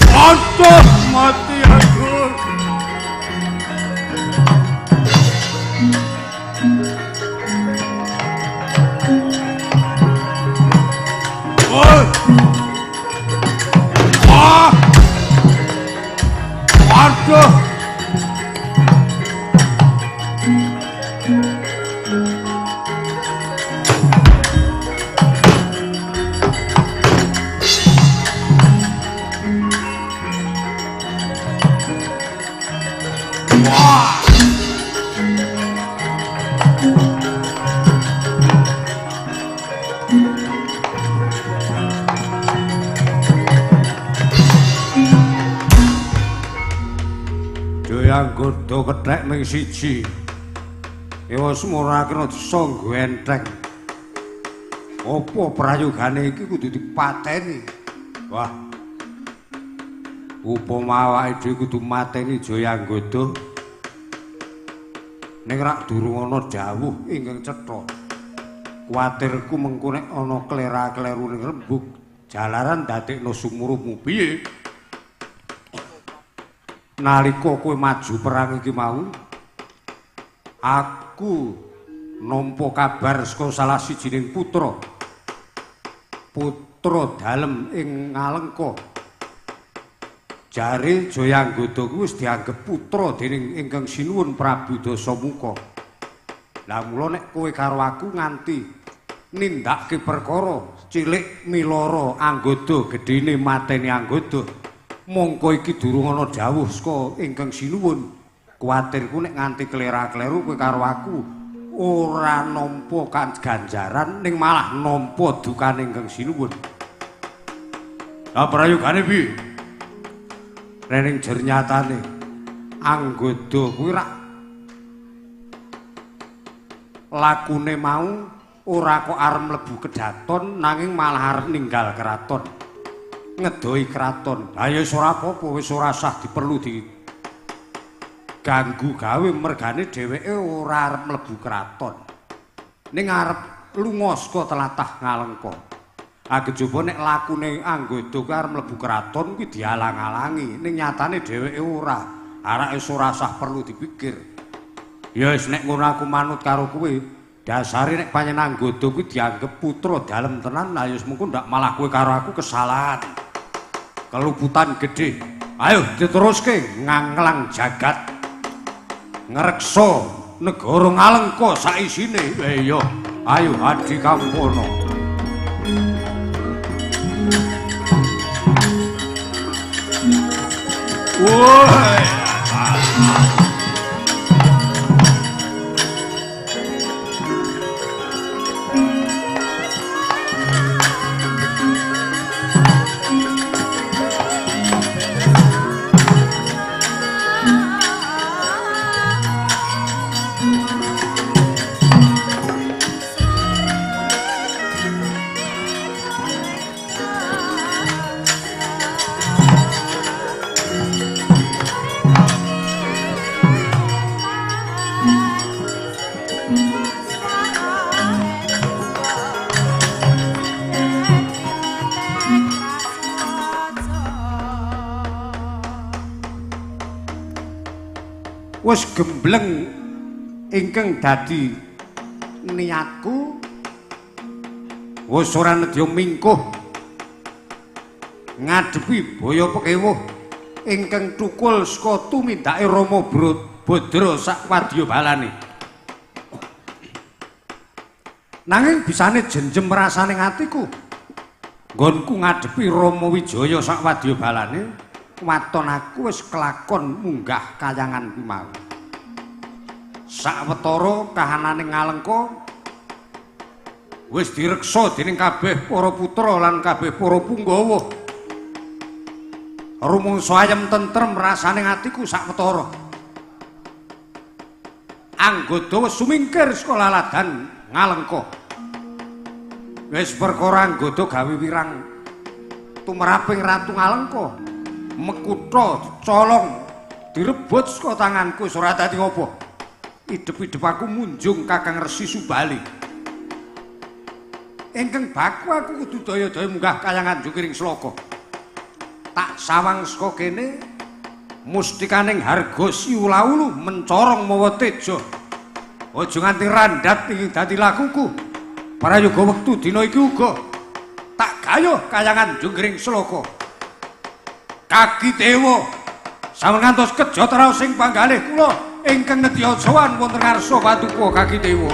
Waduh, mati aku. Wah. Wah. Waduh. Wah. Jayanggoda kethek ming siji. Ewa semura kena disangga enteng. Apa prayogane iki kudu dipateni? Wah. Upama awake dhewe kudu mateni Jayanggoda. Ning rak durung ana dawuh ingkang cetha. Kuwatirku mengko nek ana klera-kleru ning rembug jalaran dadekno sumurupmu piye? Nalika kowe maju perang iki mau, aku nampa kabar saka salah sijining putra. Putra dalem ing Ngalengka. Jare Jayanggoda kuwi wis dianggep putra dening ingkang sinuwun Prabu Dasamuka. Lah mula nek kowe karo aku nganti nindakake perkara cilik milara Anggoda gedene mateni Anggoda, mongko iki durung ana dawuh saka ingkang sinuwun. Kuwatirku nek nganti klera-kleru kowe karo aku ora nampa ganjaran ning malah nampa dukane ingkang sinuwun. Lah prayogane piye? Ning jernyatane Anggoda kuwi rak lakune mau ora kok arep mlebu kedaton nanging malah arep ninggal keraton, ngedoi keraton. Ha ya wis ora apa-apa, wis ora sah diperlu diganggu gawe mergane dheweke ora arep mlebu keraton. Ning arep lunga saka tlatah Ngalengka. Ah kejaba nek lakune Anggoda kuwi arep mlebu keraton kuwi dialang-alangi, ning nyatane dheweke ora. Arek wis ora sah perlu dipikir. Ya wis nek ngono aku manut karo kowe. Dasare nek pancen Anggoda kuwi dianggep putra dalem tenan, lah ya wis mengko ndak malah kowe karo aku kesalahan. Keluputan gedhe. Ayo diteruske nganglang jagat. Ngreksa negara Ngalengka saisine. Iya, ayo Adi Kampono. Woi. Wis gembleng ingkang dadi niatku, wis ora nedya mingkuh ngadepi boyo pekewuh ingkang tukul saka tumindake Rama Badra sak wadya balane. Nanging bisane jenjem rasane atiku nggonku ngadepi Rama Wijaya sak wadya balane, waton aku wis kelakon munggah kayangan kuwi mau. Sawetara kahanane Ngalengka wis direksa dening kabeh para putra lan kabeh para punggawa. Rumangsa ayem tentrem rasane atiku sawetara. Anggoda wis sumingkir saka laladan Ngalengka. Wis perkara Anggoda gawe wirang tumraping Ratu Ngalengka. Mekutha dicolong, direbut saka tanganku, wis ora dadi apa. Idep-idep aku munjung Kakang Resi Subali. Ingkang baku aku kudu daya-daya munggah kayangan jukiring sloka. Tak sawang saka kene mustikaning harga siulaulu mencorong mawa teja. Aja nganti randhat ing dadi lakuku. Prayoga wektu dina iki uga tak gayuh kayangan jungkiring sloka. Kaki dewa sampun ngantos kejot raos sing panggalih kula ingkang nedya sowan wonten ngarsa paduka Kaki Dewa.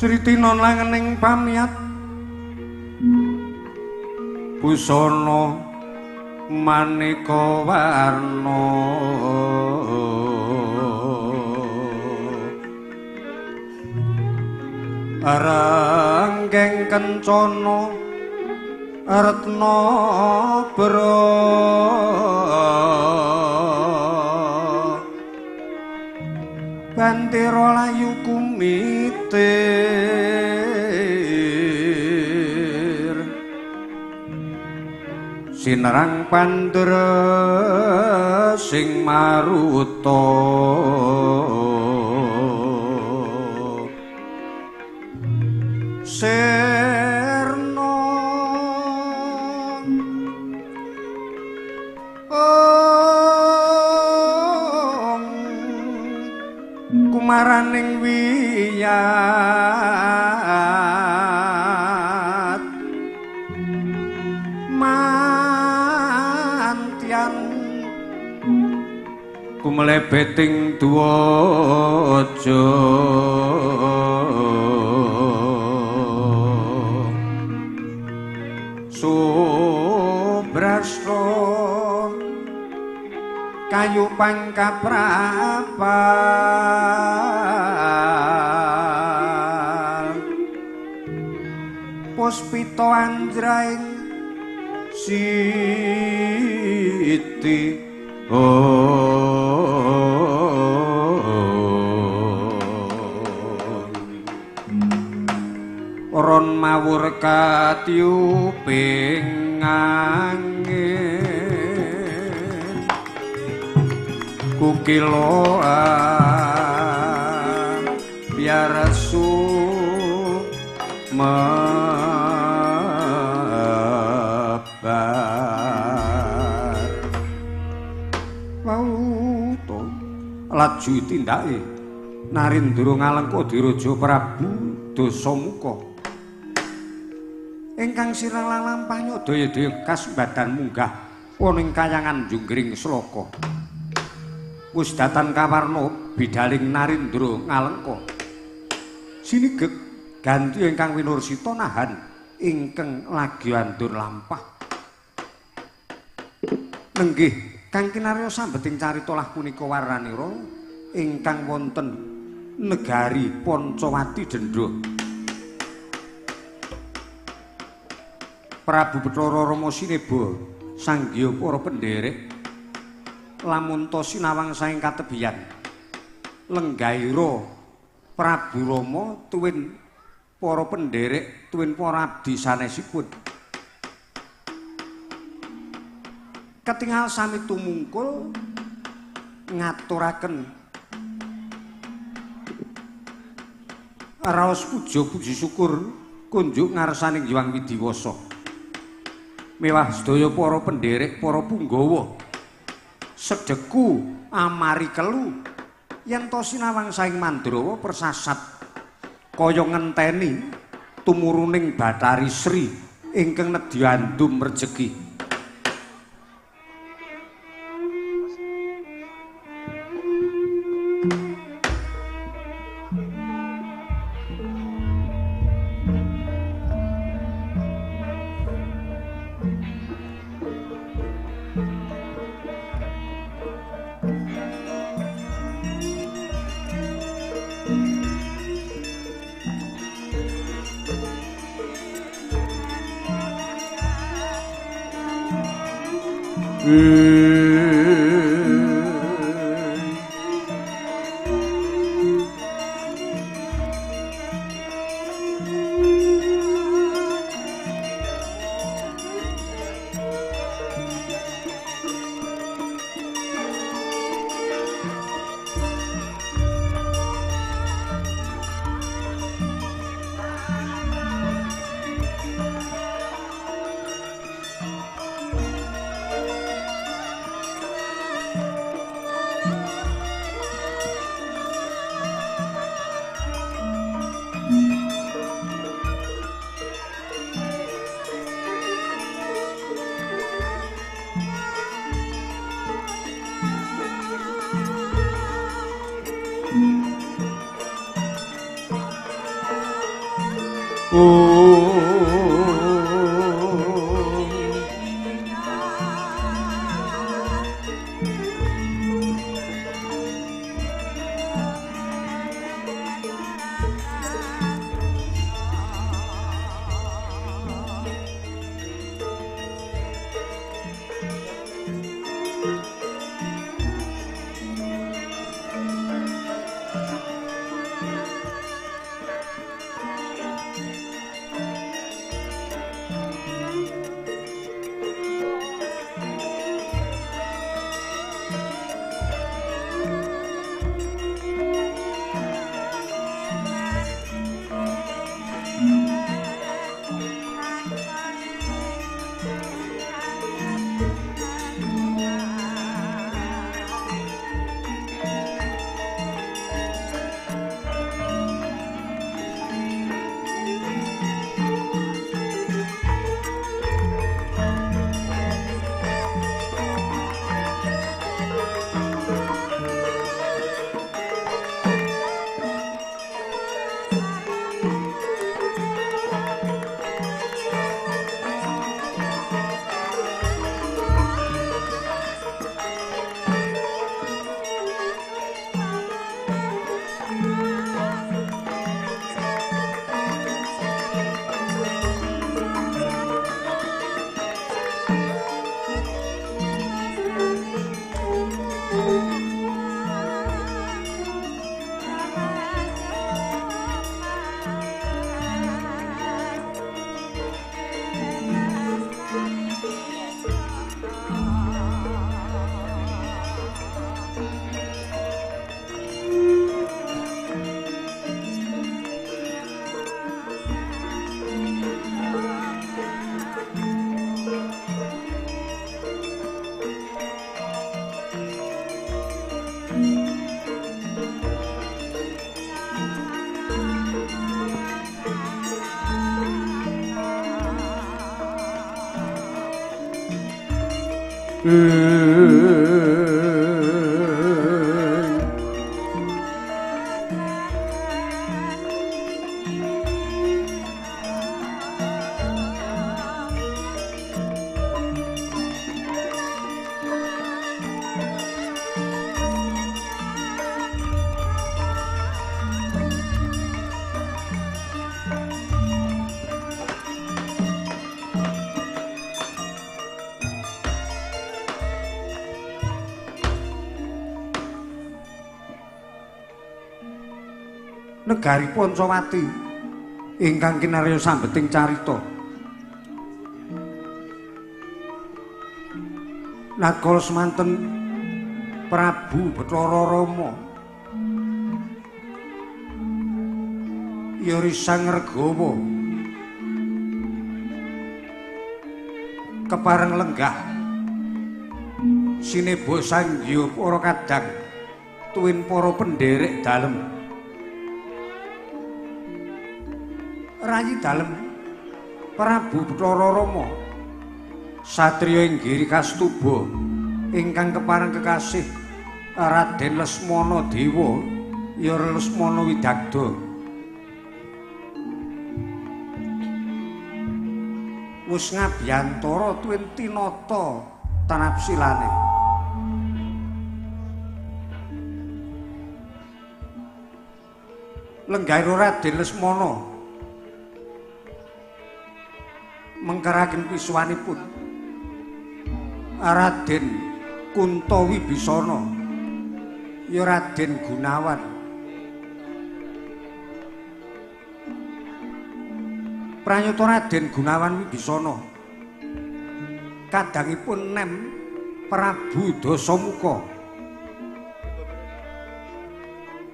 Sritinon langening pamiyat busana maneka warna ranggeng kencana retna bra bantira layu kumitir sinerang pandra sing maruta sirna kumaraning wiyat mantian kumlebeting dwaja Subrastra kayu pangkaprapal puspita anjraing siti ron mawur katiyuping angin kukiloan biar sumebar. Wau to laju tindake Narindra ngalengka diraja Prabu Dasamuka ingkang sirang lampah nyodaya-daya kasembadan munggah ana ing kayangan Junggring Sloka. Wis datan kawarna bidaling Narindra ngalengka. Sinigek ganti ingkang winursita nahan ingkang lagi andur lampah. Nenggih kang kinarya sambeting carita lah punika warnanira ingkang wonten negari Pancawati Dendha. Prabu Bathara Rama sineba sanggiya para pendherek lamun ta sinawang saking katebiyan lenggaira Prabu Rama tuwin para pendherek tuwin para abdi sanesipun. Ketingal sami tumungkul ngaturaken raos puja puji syukur kunjuk ngarsaning Hyang Widiwasa. Mewah sedaya para pendherek, para punggawa sedeku amari kelu yen ta sinawang saing Mandrawa persasat kaya ngenteni tumuruning Bathari Sri ingkang nedya andum rejeki. Negari Pancawati ingkang kinarya sambeting carita. Nadkala semanten Prabu Bathara Rama ya Risang Regawa kepareng lenggah sineba sangya para kadang tuwin para pendherek dalem. Rayi dalem Prabu Bathara Rama satriya ing Giri Kastuba ingkang kepareng kekasih Raden Lesmana Dewa ya Lesmana Widagda wis ngabiyantara tuwin tinata tanapsilane. Lenggahira Raden Lesmana mengkeraken pisuwanipun Raden Kunta Wibisana ya Raden Gunawan. Pranyata Raden Gunawan Wibisana kadangipun nem Prabu Dasamuka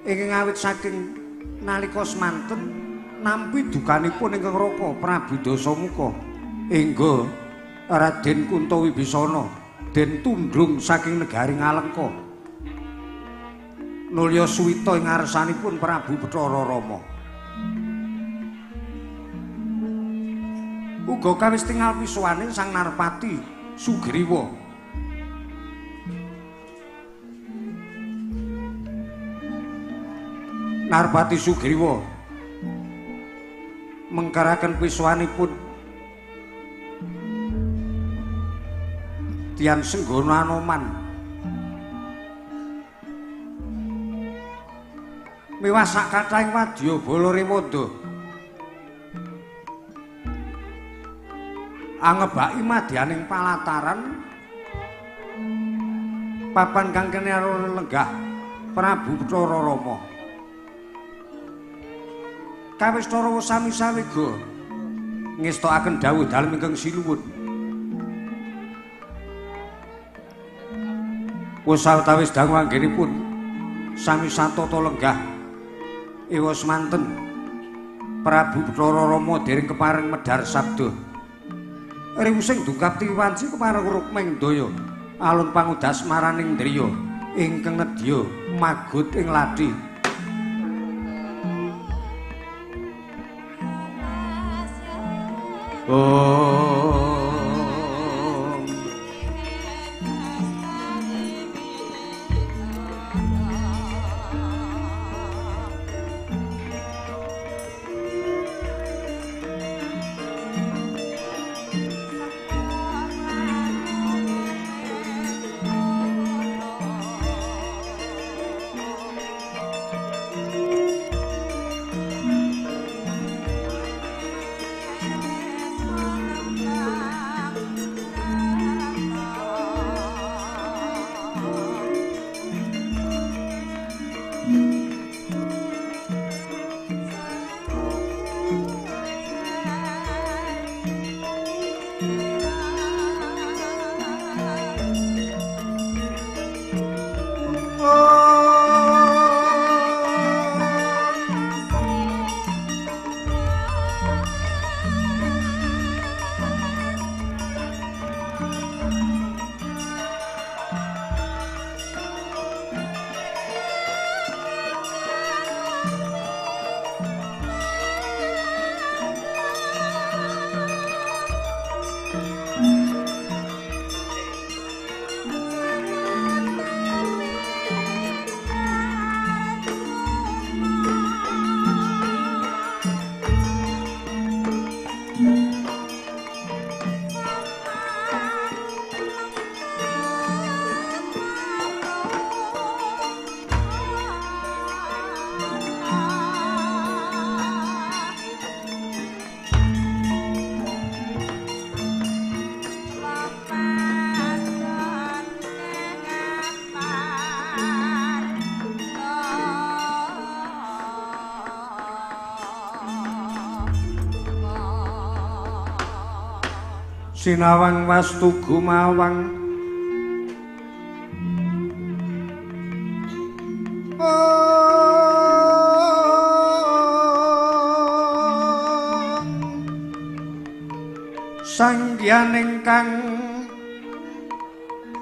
ingkang awit saking nalika semanten nampi dukanipun ingkang raka Prabu Dasamuka engga Raden Kunta Wibisana den tundhung saking negari Ngalengka nulya suwita ing ngarsanipun Prabu Bathara Rama. Uga kawis tingal pisuwane Sang Narpati Sugriwa. Narpati Sugriwa Mengkaraken piswanipun Tian Senggono Anoman. Miwah sak kathahing wadya bala rewanda angebaki madyaning palataran papan kang kene lenggah Prabu Bathara Rama. Kawistara sami sawega ngestokaken dawuh dalem ingkang sinuwun. Wis sawetawis dangu anggenipun sami satata lenggah ewa semanten Prabu Bathara Rama dereng kepareng medhar sabda. Riwusing dukapti wanci kepareng rukming daya alun pangudas maraning driya ingkang nedya magut ing lathi. Sinawang wastu gumawang sanghyang ingkang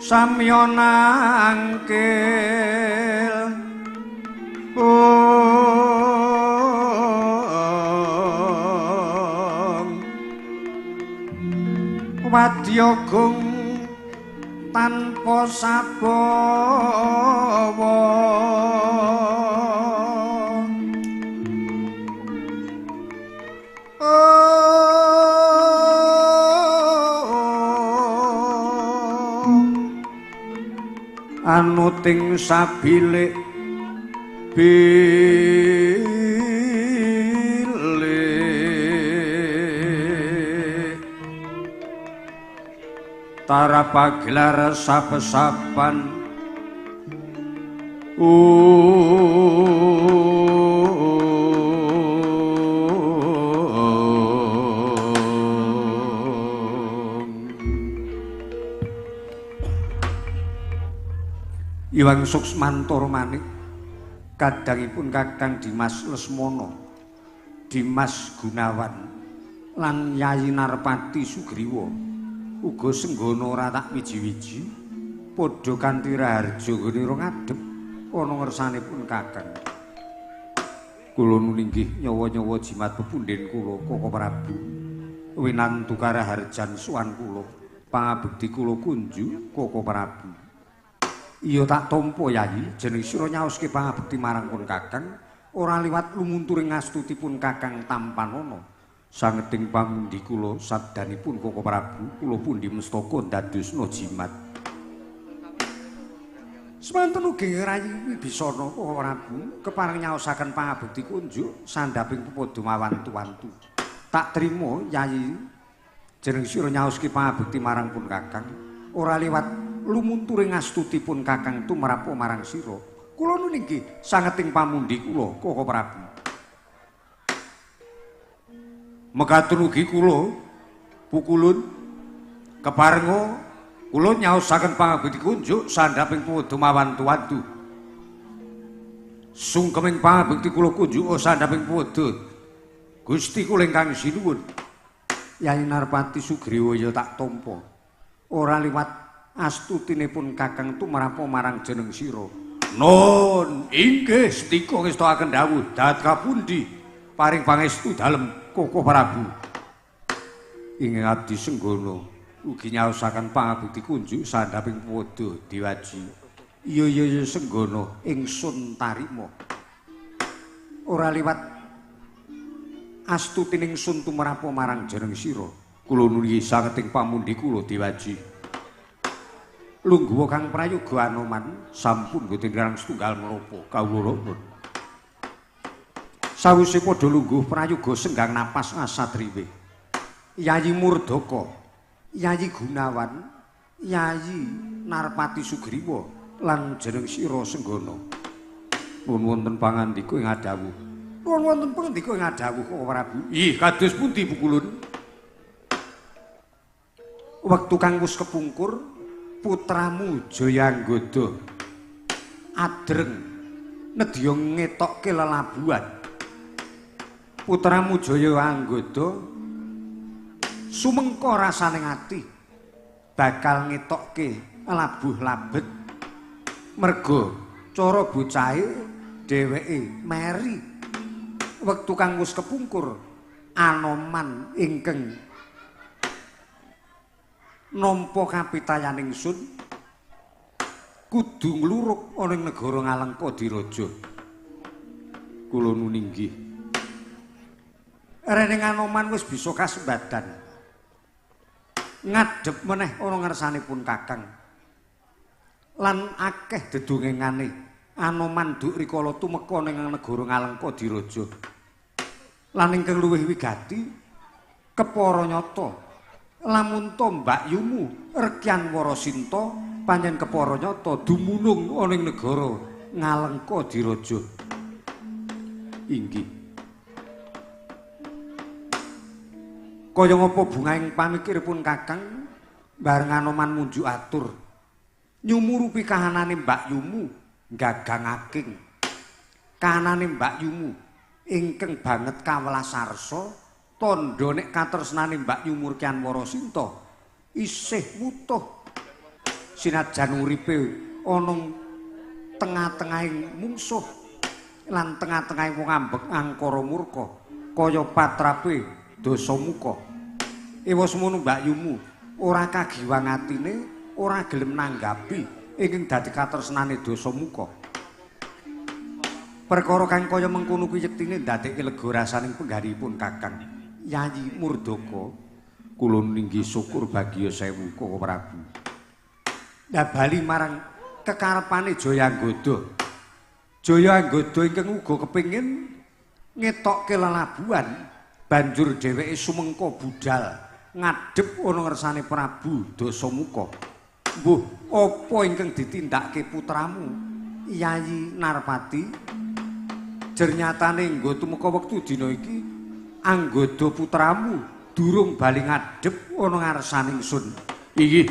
samya nangkil wadya gung tanpa sabawa. Anuting sabilik bilik tarapagelar sapesapan Iwang Suksmantoro manik kadangipun Kakang Dimas Lesmana, Dimas Gunawan lan Yayi Narpati Sugriwa uga senggono ora tak wiji-wiji padha kanthi raharja nggone ngadhep ana ngersanipun Kakang. Kula nulinggih nyawa-nyawa jimat pepundhen kula Koko Prabu winantu karaharjan sowan kula pangabekti kula kunju Koko Prabu. Iya tak tampa Yayi, jeneng sira nyaoske pangabekti marang pun Kakang ora liwat lumunturing astutipun Kakang tampanana. Sangeting pamundi kula sabdanipun Koko Prabu kula pundi mestaka ndadosna jimat. Semanten ugi Rayi Wibisana Koko Prabu kepareng nyaosaken pangabekti kunjuk sandhaping pepadha mawantu-wantu. Tak trima Yayi jeneng sira nyaoske pangabekti marang pun Kakang. Ora liwat lumunturing astutipun Kakang tumrap marang sira. Kula nun inggih sangeting pamundi kula Koko Prabu. Mekaten ugi kula pukulun keparenga kula nyaosaken pangabekti kunjuk sandhaping pepadha mawantu-wantu. Sungkeming pangabekti kula kunjuk sandhaping pepadha Gusti kula ingkang sinuwun. Yayi Narpati Sugriwa ya tak tampa. Ora liwat astutinipun Kakang tumrap marang jeneng sira. Nun inggih stika ngestakaken dawuh dat kapundi paring pangestu dalem Koko Prabu. Ing abdi Senggana ugi nyaosaken pangabekti kunjuk sandhaping pepadha Dewaji. Iya iya iya Senggana ingsun tarima. Ora liwat astutining sun tumrap marang jeneng sira. Kula nuli sangeting pamundi kula Dewaji. Lungguha kang prayoga Anoman sampun boten kirang setunggal menapa kawula nun. Sawise padha lungguh prayoga senggang napas asatriwe. Yayi Murdaka, Yayi Gunawan, Yayi Narpati Sugriwa lan jeneng sira Senggana. Nuwun wonten pangandika ing adhawuh. Nuwun wonten pangandika ing adhawuh Koko Prabu. Ih, kados pundi pukulun? Wektu kang wis kepungkur putramu Jayanggoda adreng nedya ngetokke lelabuhan. Putramu Jayanggoda sumengko rasane ati bakal ngetokke labuh labet merga cara bocahe dheweke meri. Wektu kang wis kepungkur Anoman ingkang nampa kapitayan ingsun kudu ngluruk ana ing negara Ngalengka Diraja. Kula nuninggih rening Anoman wis bisa kasembadan ngadhep meneh ana ngersanipun Kakang lan akeh dedongengane Anoman duk rikala tumeka ning negara Ngalengka Diraja. Lan ingkang luwih wigati kepara nyata lamun to mbakyumu Rekyan Warasinta pancen kepara nyata dumunung ana ing negara Ngalengka Diraja. Inggih. Kaya ngapa bungahing pamikiripun Kakang bareng Anoman munjuk atur nyumurupi kahanane mbakyumu gagang aking. Kahanane mbakyumu ingkang banget kawelas arsa tandha nek katresnane mbakyumu Rekyan Warasinta isih wutuh sinajan uripe ana tengah-tengahing mungsuh lan tengah-tengahing wong ambek angkara murka kaya patrape Dasamuka. Ewa semono mbakyumu ora kagiwang atine, ora gelem nanggapi ingkang dadi katresnane Dasamuka. Perkara kang kaya mengkono kuwi yektine ndadekke lega rasaning penggaripun Kakang Yayi Murdaka. Kula ninggi syukur bagya sewu Koko Prabu. Lah bali marang kekarepane Jayanggoda. Jayanggoda ingkang uga kepengin ngetokke lelabuhan banjur dheweke sumengko budal ngadhep ana ngersane Prabu Dasamuka. Mbuh apa ingkang ditindakake putramu Yayi Narpati? Jernyatane nggo tumeka wektu dina iki anggoda putramu durung bali ngadhep ana ngarsane ingsun. Inggih.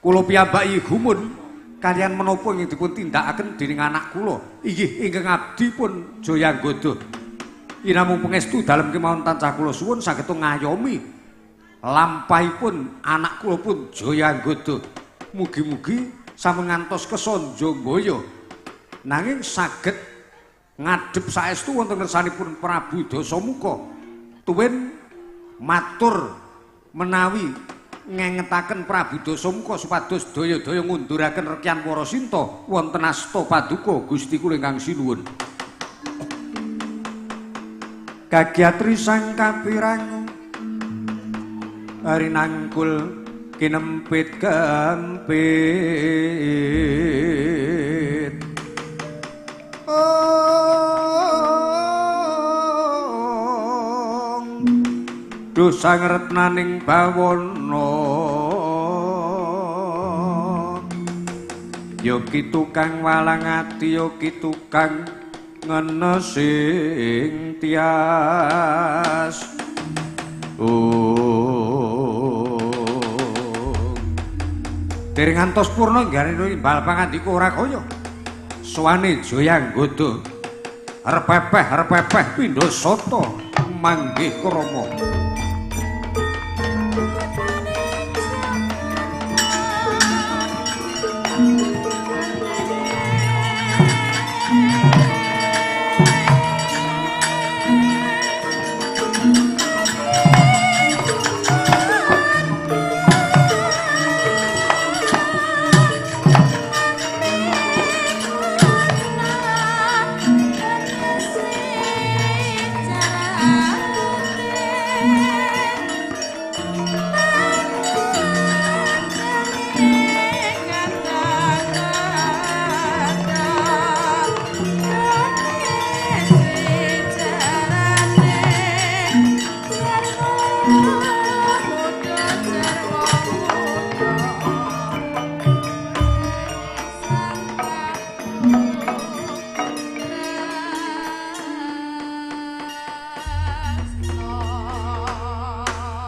Kula piyambak gumun kaliyan menapa ingkang dipun tindakaken dening anak kula. Inggih ingkang abdi pun Jayanggoda. Inamung pangestu dalem kemawon tansah kula suwun saged ngayomi lampahipun anak kula pun Jayanggoda. Mugi-mugi sampun ngantos kesanja mbaya nanging saged ngadhep saestu wonten ngersanipun Prabu Dasamuka. Tuwin matur menawi ngengetaken Prabu Dasamuka supados daya-daya ngunduraken Rekyan Warasinta wonten asta paduka Gusti kula ingkang sinuwun. Kagiatri sang kapirangu rinangkul kinempit kempit. Ong dosa ngretnaning bawana yogi tukang walang ati yogi tukang ngenesing tias. Dereng ngantos purna nggane imbal pangandika ora kaya sowane Jayanggoda repepeh repepeh pindha sata manggih krama.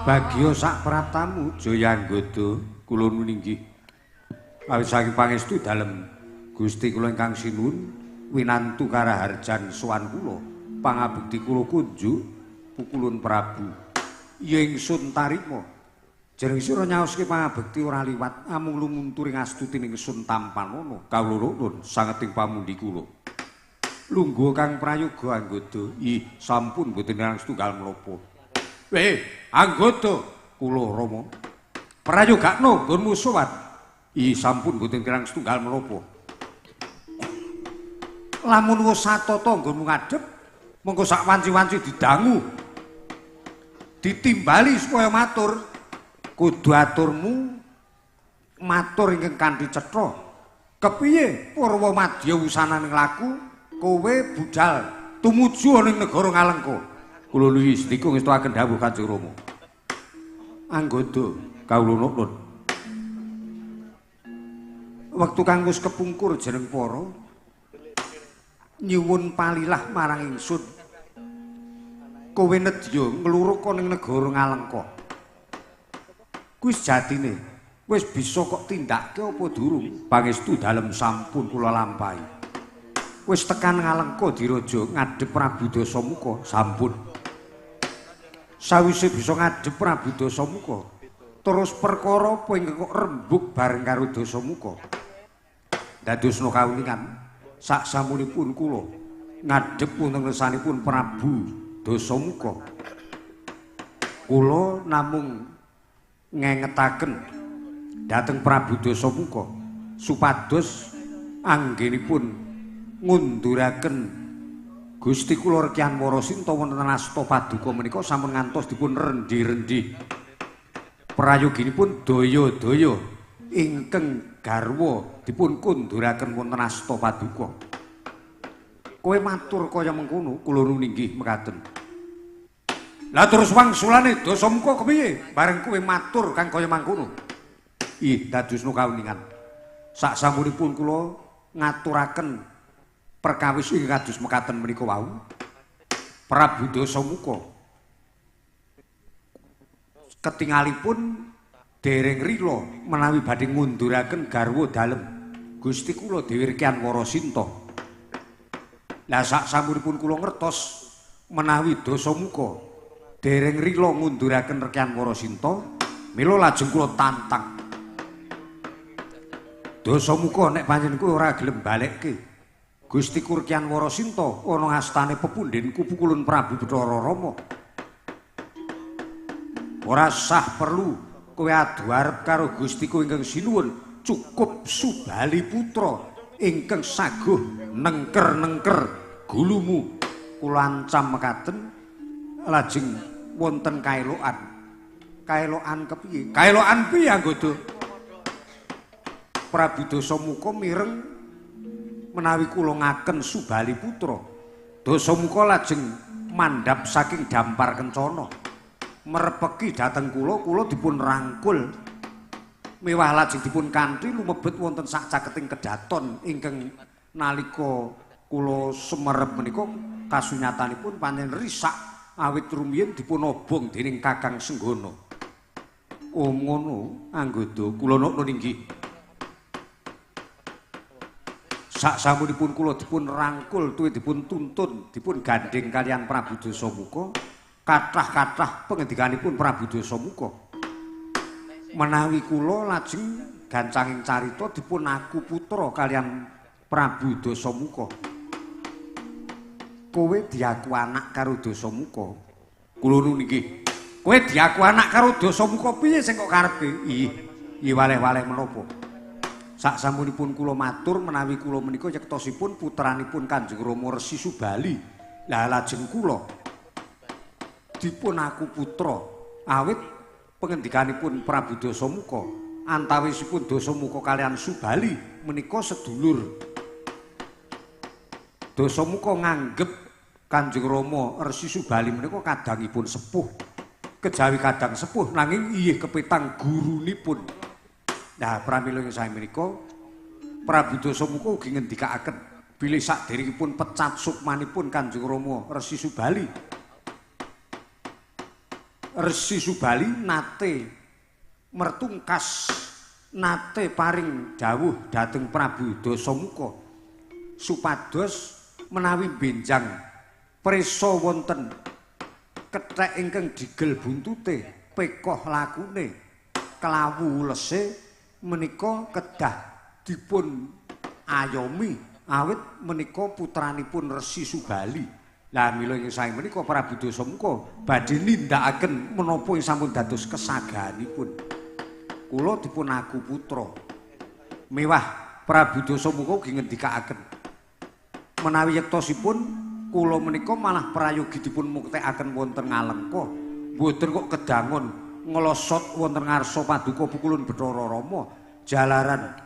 Bagya sak praptamu Jayanggoda kula nuwun inggih. Awit saking pangestu dalem Gusti kula ingkang sinuwun winantu karaharjan sowan kula pangabekti kula kunjuk pukulun Prabu. Ya ingsun tarima. Jeneng sira nyaoske pangabekti ora liwat amung lumuntur ing astutining ingsun tampanana kawula nuwun sangeting pamundi kula. Lungguh kang prayoga Anggoda. Ih sampun mboten kirang setunggal menapa. Anggoda kula Rama. Prayogakno nggonmu sowan. Ih sampun mboten kirang setunggal menapa. Lamun wis satata nggonmu ngadhep, monggo sak wanci-wanci didangu. Ditimbali supaya matur. Kudu aturmu matur ingkang kanthi cetha. Kepiye Purwa Madya wusananing laku kowe budal tumuju ana ing negara Ngalengka. Kula nuwun sendika ngestuaken dawuh Kanjeng Rama. Anggoda kawula nuwun. Wektu kang wis kepungkur jeneng para nyuwun palilah marang ingsun. Kowe nedya ngluruk ana ing negara Ngalengka. Kuwi sejatine wis bisa kok tindakke apa durung? Pangestu dalem sampun kula lampahi. Wis tekan Ngalengka diraja ngadhep Prabu Dasamuka sampun. Sawise bisa ngadhep Prabu Dasamuka, terus perkara apa ingkang kok rembug bareng karo Dasamuka. Dadosna kawuningan sak samunipun kula ngadhep wonten ngersanipun Prabu Dasamuka. Kula namung ngengetaken dhateng Prabu Dasamuka supados anggenipun ngunduraken Gusti kula Rekyan Warasinta wonten asta paduka menika sampun ngantos dipun rendi-rendi. Prayoginipun daya-daya ingkang garwa dipun kunduraken wonten asta paduka. Kowe matur kaya mengkono, kula nuwun inggih mekaten. Lah terus wangsulane Dasamuka kepiye? Bareng kowe matur kang kaya mangkono. Ih, dadosna kawuningan. Sak sampunipun kula ngaturaken perkawis ing kados mekaten menika wau. Prabu Dasamuka ketingalipun dereng rila menawi badhe ngunduraken garwa dalem Gusti kula Dewi Rekyan Warasinta. Lah sak sampunipun kula ngertos menawi Dasamuka dereng rila ngunduraken Rekyan Warasinta, mila lajeng kula tantang. Dasamuka nek panjenengan kuwi ora gelem balekke Gusti Rekyan Warasinta ana astane pepundhenku pukulun Prabu Bathara Rama. Ora sah perlu kowe adu arep karo Gustiku ingkang sinuwun, cukup Subali putra ingkang saguh nengker-nengker gulumu. Kula ancam mekaten Lajeng wonten kaelokan. Kaelokan kepiye? Kaelokan piye Anggoda? Prabu Dasamuka mireng menawi kula ngaken Subali putra. Dasamuka lajeng mandhap saking dampar kencana. Merepeki dhateng kula, kula dipun rangkul. Mewah lajeng dipun kanthi lumebet wonten sak caketing kedaton ingkang nalika kula semerep menika kasunyatanipun pancen risak awit rumiyin dipun obong dening Kakang Senggana. Oh ngono Anggoda, kula nukun inggih. Sak samunipun kula dipun rangkul tuwi dipun tuntun, dipun gandheng kaliyan Prabu Dasamuka, kathah-kathah pengendikanipun Prabu Dasamuka. Menawi kula lajeng gancanging carita dipun aku putra kaliyan Prabu Dasamuka. Kowe diaku anak karo Dasamuka. Kula nuwun inggih. Kowe diaku anak karo Dasamuka piye sing kok karepe? Ih, ih waleh-waleh menapa? Sak samunipun kula matur menawi kula menika yektosipun putranipun Kanjeng Rama Resi Subali. Lah lajeng kula dipun aku putra awit pengendikanipun Prabu Dasamuka antawisipun Dasamuka kaliyan Subali menika sedulur. Dasamuka nganggep Kanjeng Rama Resi Subali menika kadangipun sepuh. Kejawi kadang sepuh nanging iyih kepetang gurunipun. Nah, pramila ing sae menika Prabu Dasamuka ugi ngendikaaken bilih saderengipun pecat sukmanipun Kanjeng Rama Resi Subali. Resi Subali nate mertungkas, nate paring dawuh dhateng Prabu Dasamuka supados menawi benjang prisa wonten kethek ingkang digel buntute, pekoh lakune, klawu ulese menika kedah dipun ayomi awit menika putranipun Resi Subali. Lah mila ing sae menika Prabu Dasamuka badhe nindakaken menapa ing sampun dados kesagahanipun. Kula dipun aku putra. Mewah Prabu Dasamuka ugi ngendikaaken menawi yektosipun kula menika malah prayogi dipun muktekaken wonten Ngalengka. Mboten kok kedangon nglosot wonten ngarsa paduka pukulun Bathara Rama jalaran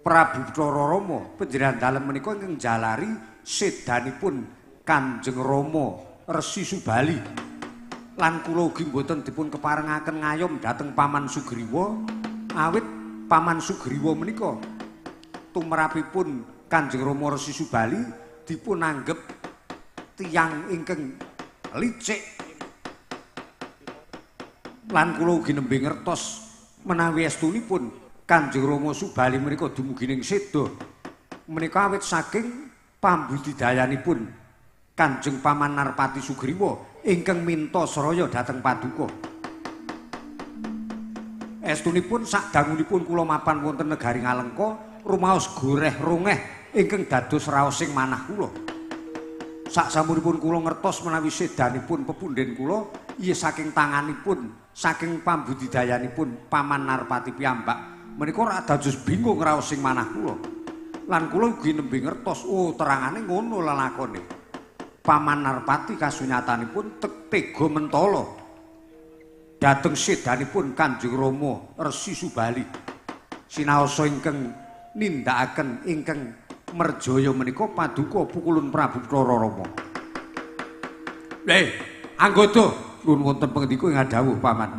Prabu Bathara Rama panjenengan dalem menika ingkang jalari sedanipun Kanjeng Rama Resi Subali. Lan kula ugi mboten dipun keparengaken ngayom dhateng Paman Sugriwa awit Paman Sugriwa menika tumrapipun Kanjeng Rama Resi Subali dipun anggep tiyang ingkang licik. Lan kula ugi nembe ngertos menawi estunipun Kanjeng Rama Subali menika dumugi ning seda menika awit saking pambudidayanipun Kanjeng Paman Narpati Sugriwa ingkang minta sraya dhateng paduka. Estunipun sadangunipun kula mapan wonten negari Ngalengka rumaos goreh rongeh ingkang dados raosing manah kula. Saksamunipun kula ngertos menawi sedanipun pepundhen kula iya saking tanganipun, saking pambudidayanipun Paman Narpati piyambak menika ora dados bingung raosing manah kula. Lan kula ugi nembe ngertos, oh terangane ngono lelakone. Paman Narpati kasunyatanipun tega mentala dhateng sedanipun Kanjeng Rama Resi Subali. Sinaosa ingkang nindakaken ingkang merjaya menika paduka pukulun Prabu Bathara Rama. Anggoda nuwun wonten pangendika ing dawuh Paman.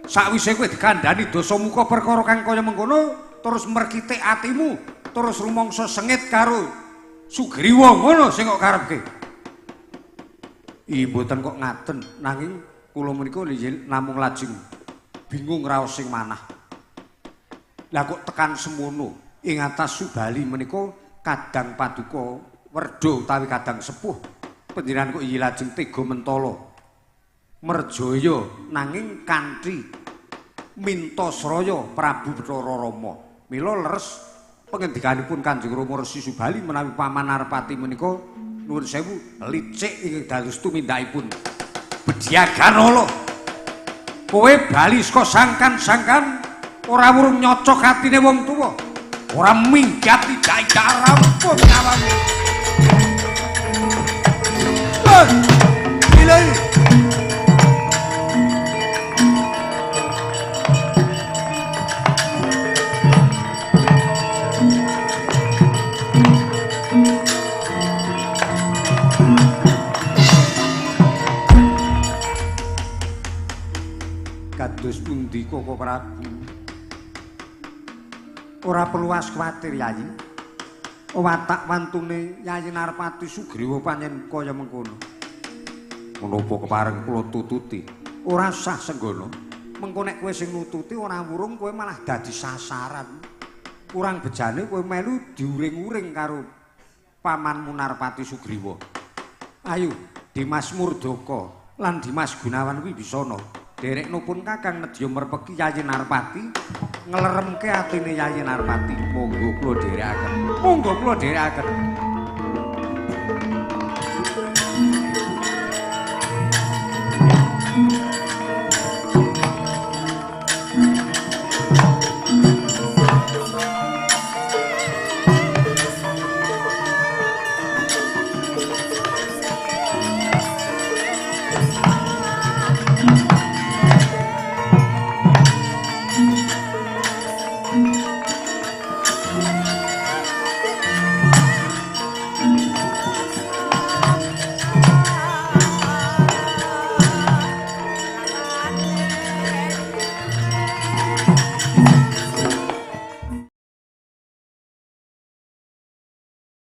Sakwise kowe dikandhani Dasamuka perkara kang kaya mengkono terus merkitik atimu, terus rumangsa sengit karo Sugriwa ngono sing kok karepke. Ih mboten kok ngaten, nanging kula menika namung lajeng bingung raos sing manah. Lah kok tekan semono ing atas Subali menika kadang paduka werda utawi kadang sepuh. Panjenengan kok lajeng tega mentala merjaya nanging kanthi minta sraya Prabu Bathara Rama. Mila leres pengendikanipun Kanjeng Rama Resi Subali menawi Paman Narpati menika nuwun sewu licik ingkang dados tumindakipun Bedyaganala. Kowe bali saka sangkan-sangkan ora wurung nyocok atine wong tuwa, ora minggat tidak rampung nyawamu. Woi. Ilahi. Kados pundi Koko Prabu? Ora perlu was kuwatir, Yayi. Watak wantune Yayi Narpati Sugriwa pancen kaya mengkono. Menapa kepareng kula tututi? Ora sah senggono. Mengko nek kowe sing nututi ora wurung kowe malah dadi sasaran. Kurang bejane kowe melu diuring-uring karo pamanmu Narpati Sugriwa. Ayo, Dimas Murdaka lan Dimas Gunawan Wibisana. Dereknopun Kakang nedya merpeki Yayi Narpati, ngleremke atine Yayi Narpati. Monggo kula dherekaken. Monggo kula dherekaken.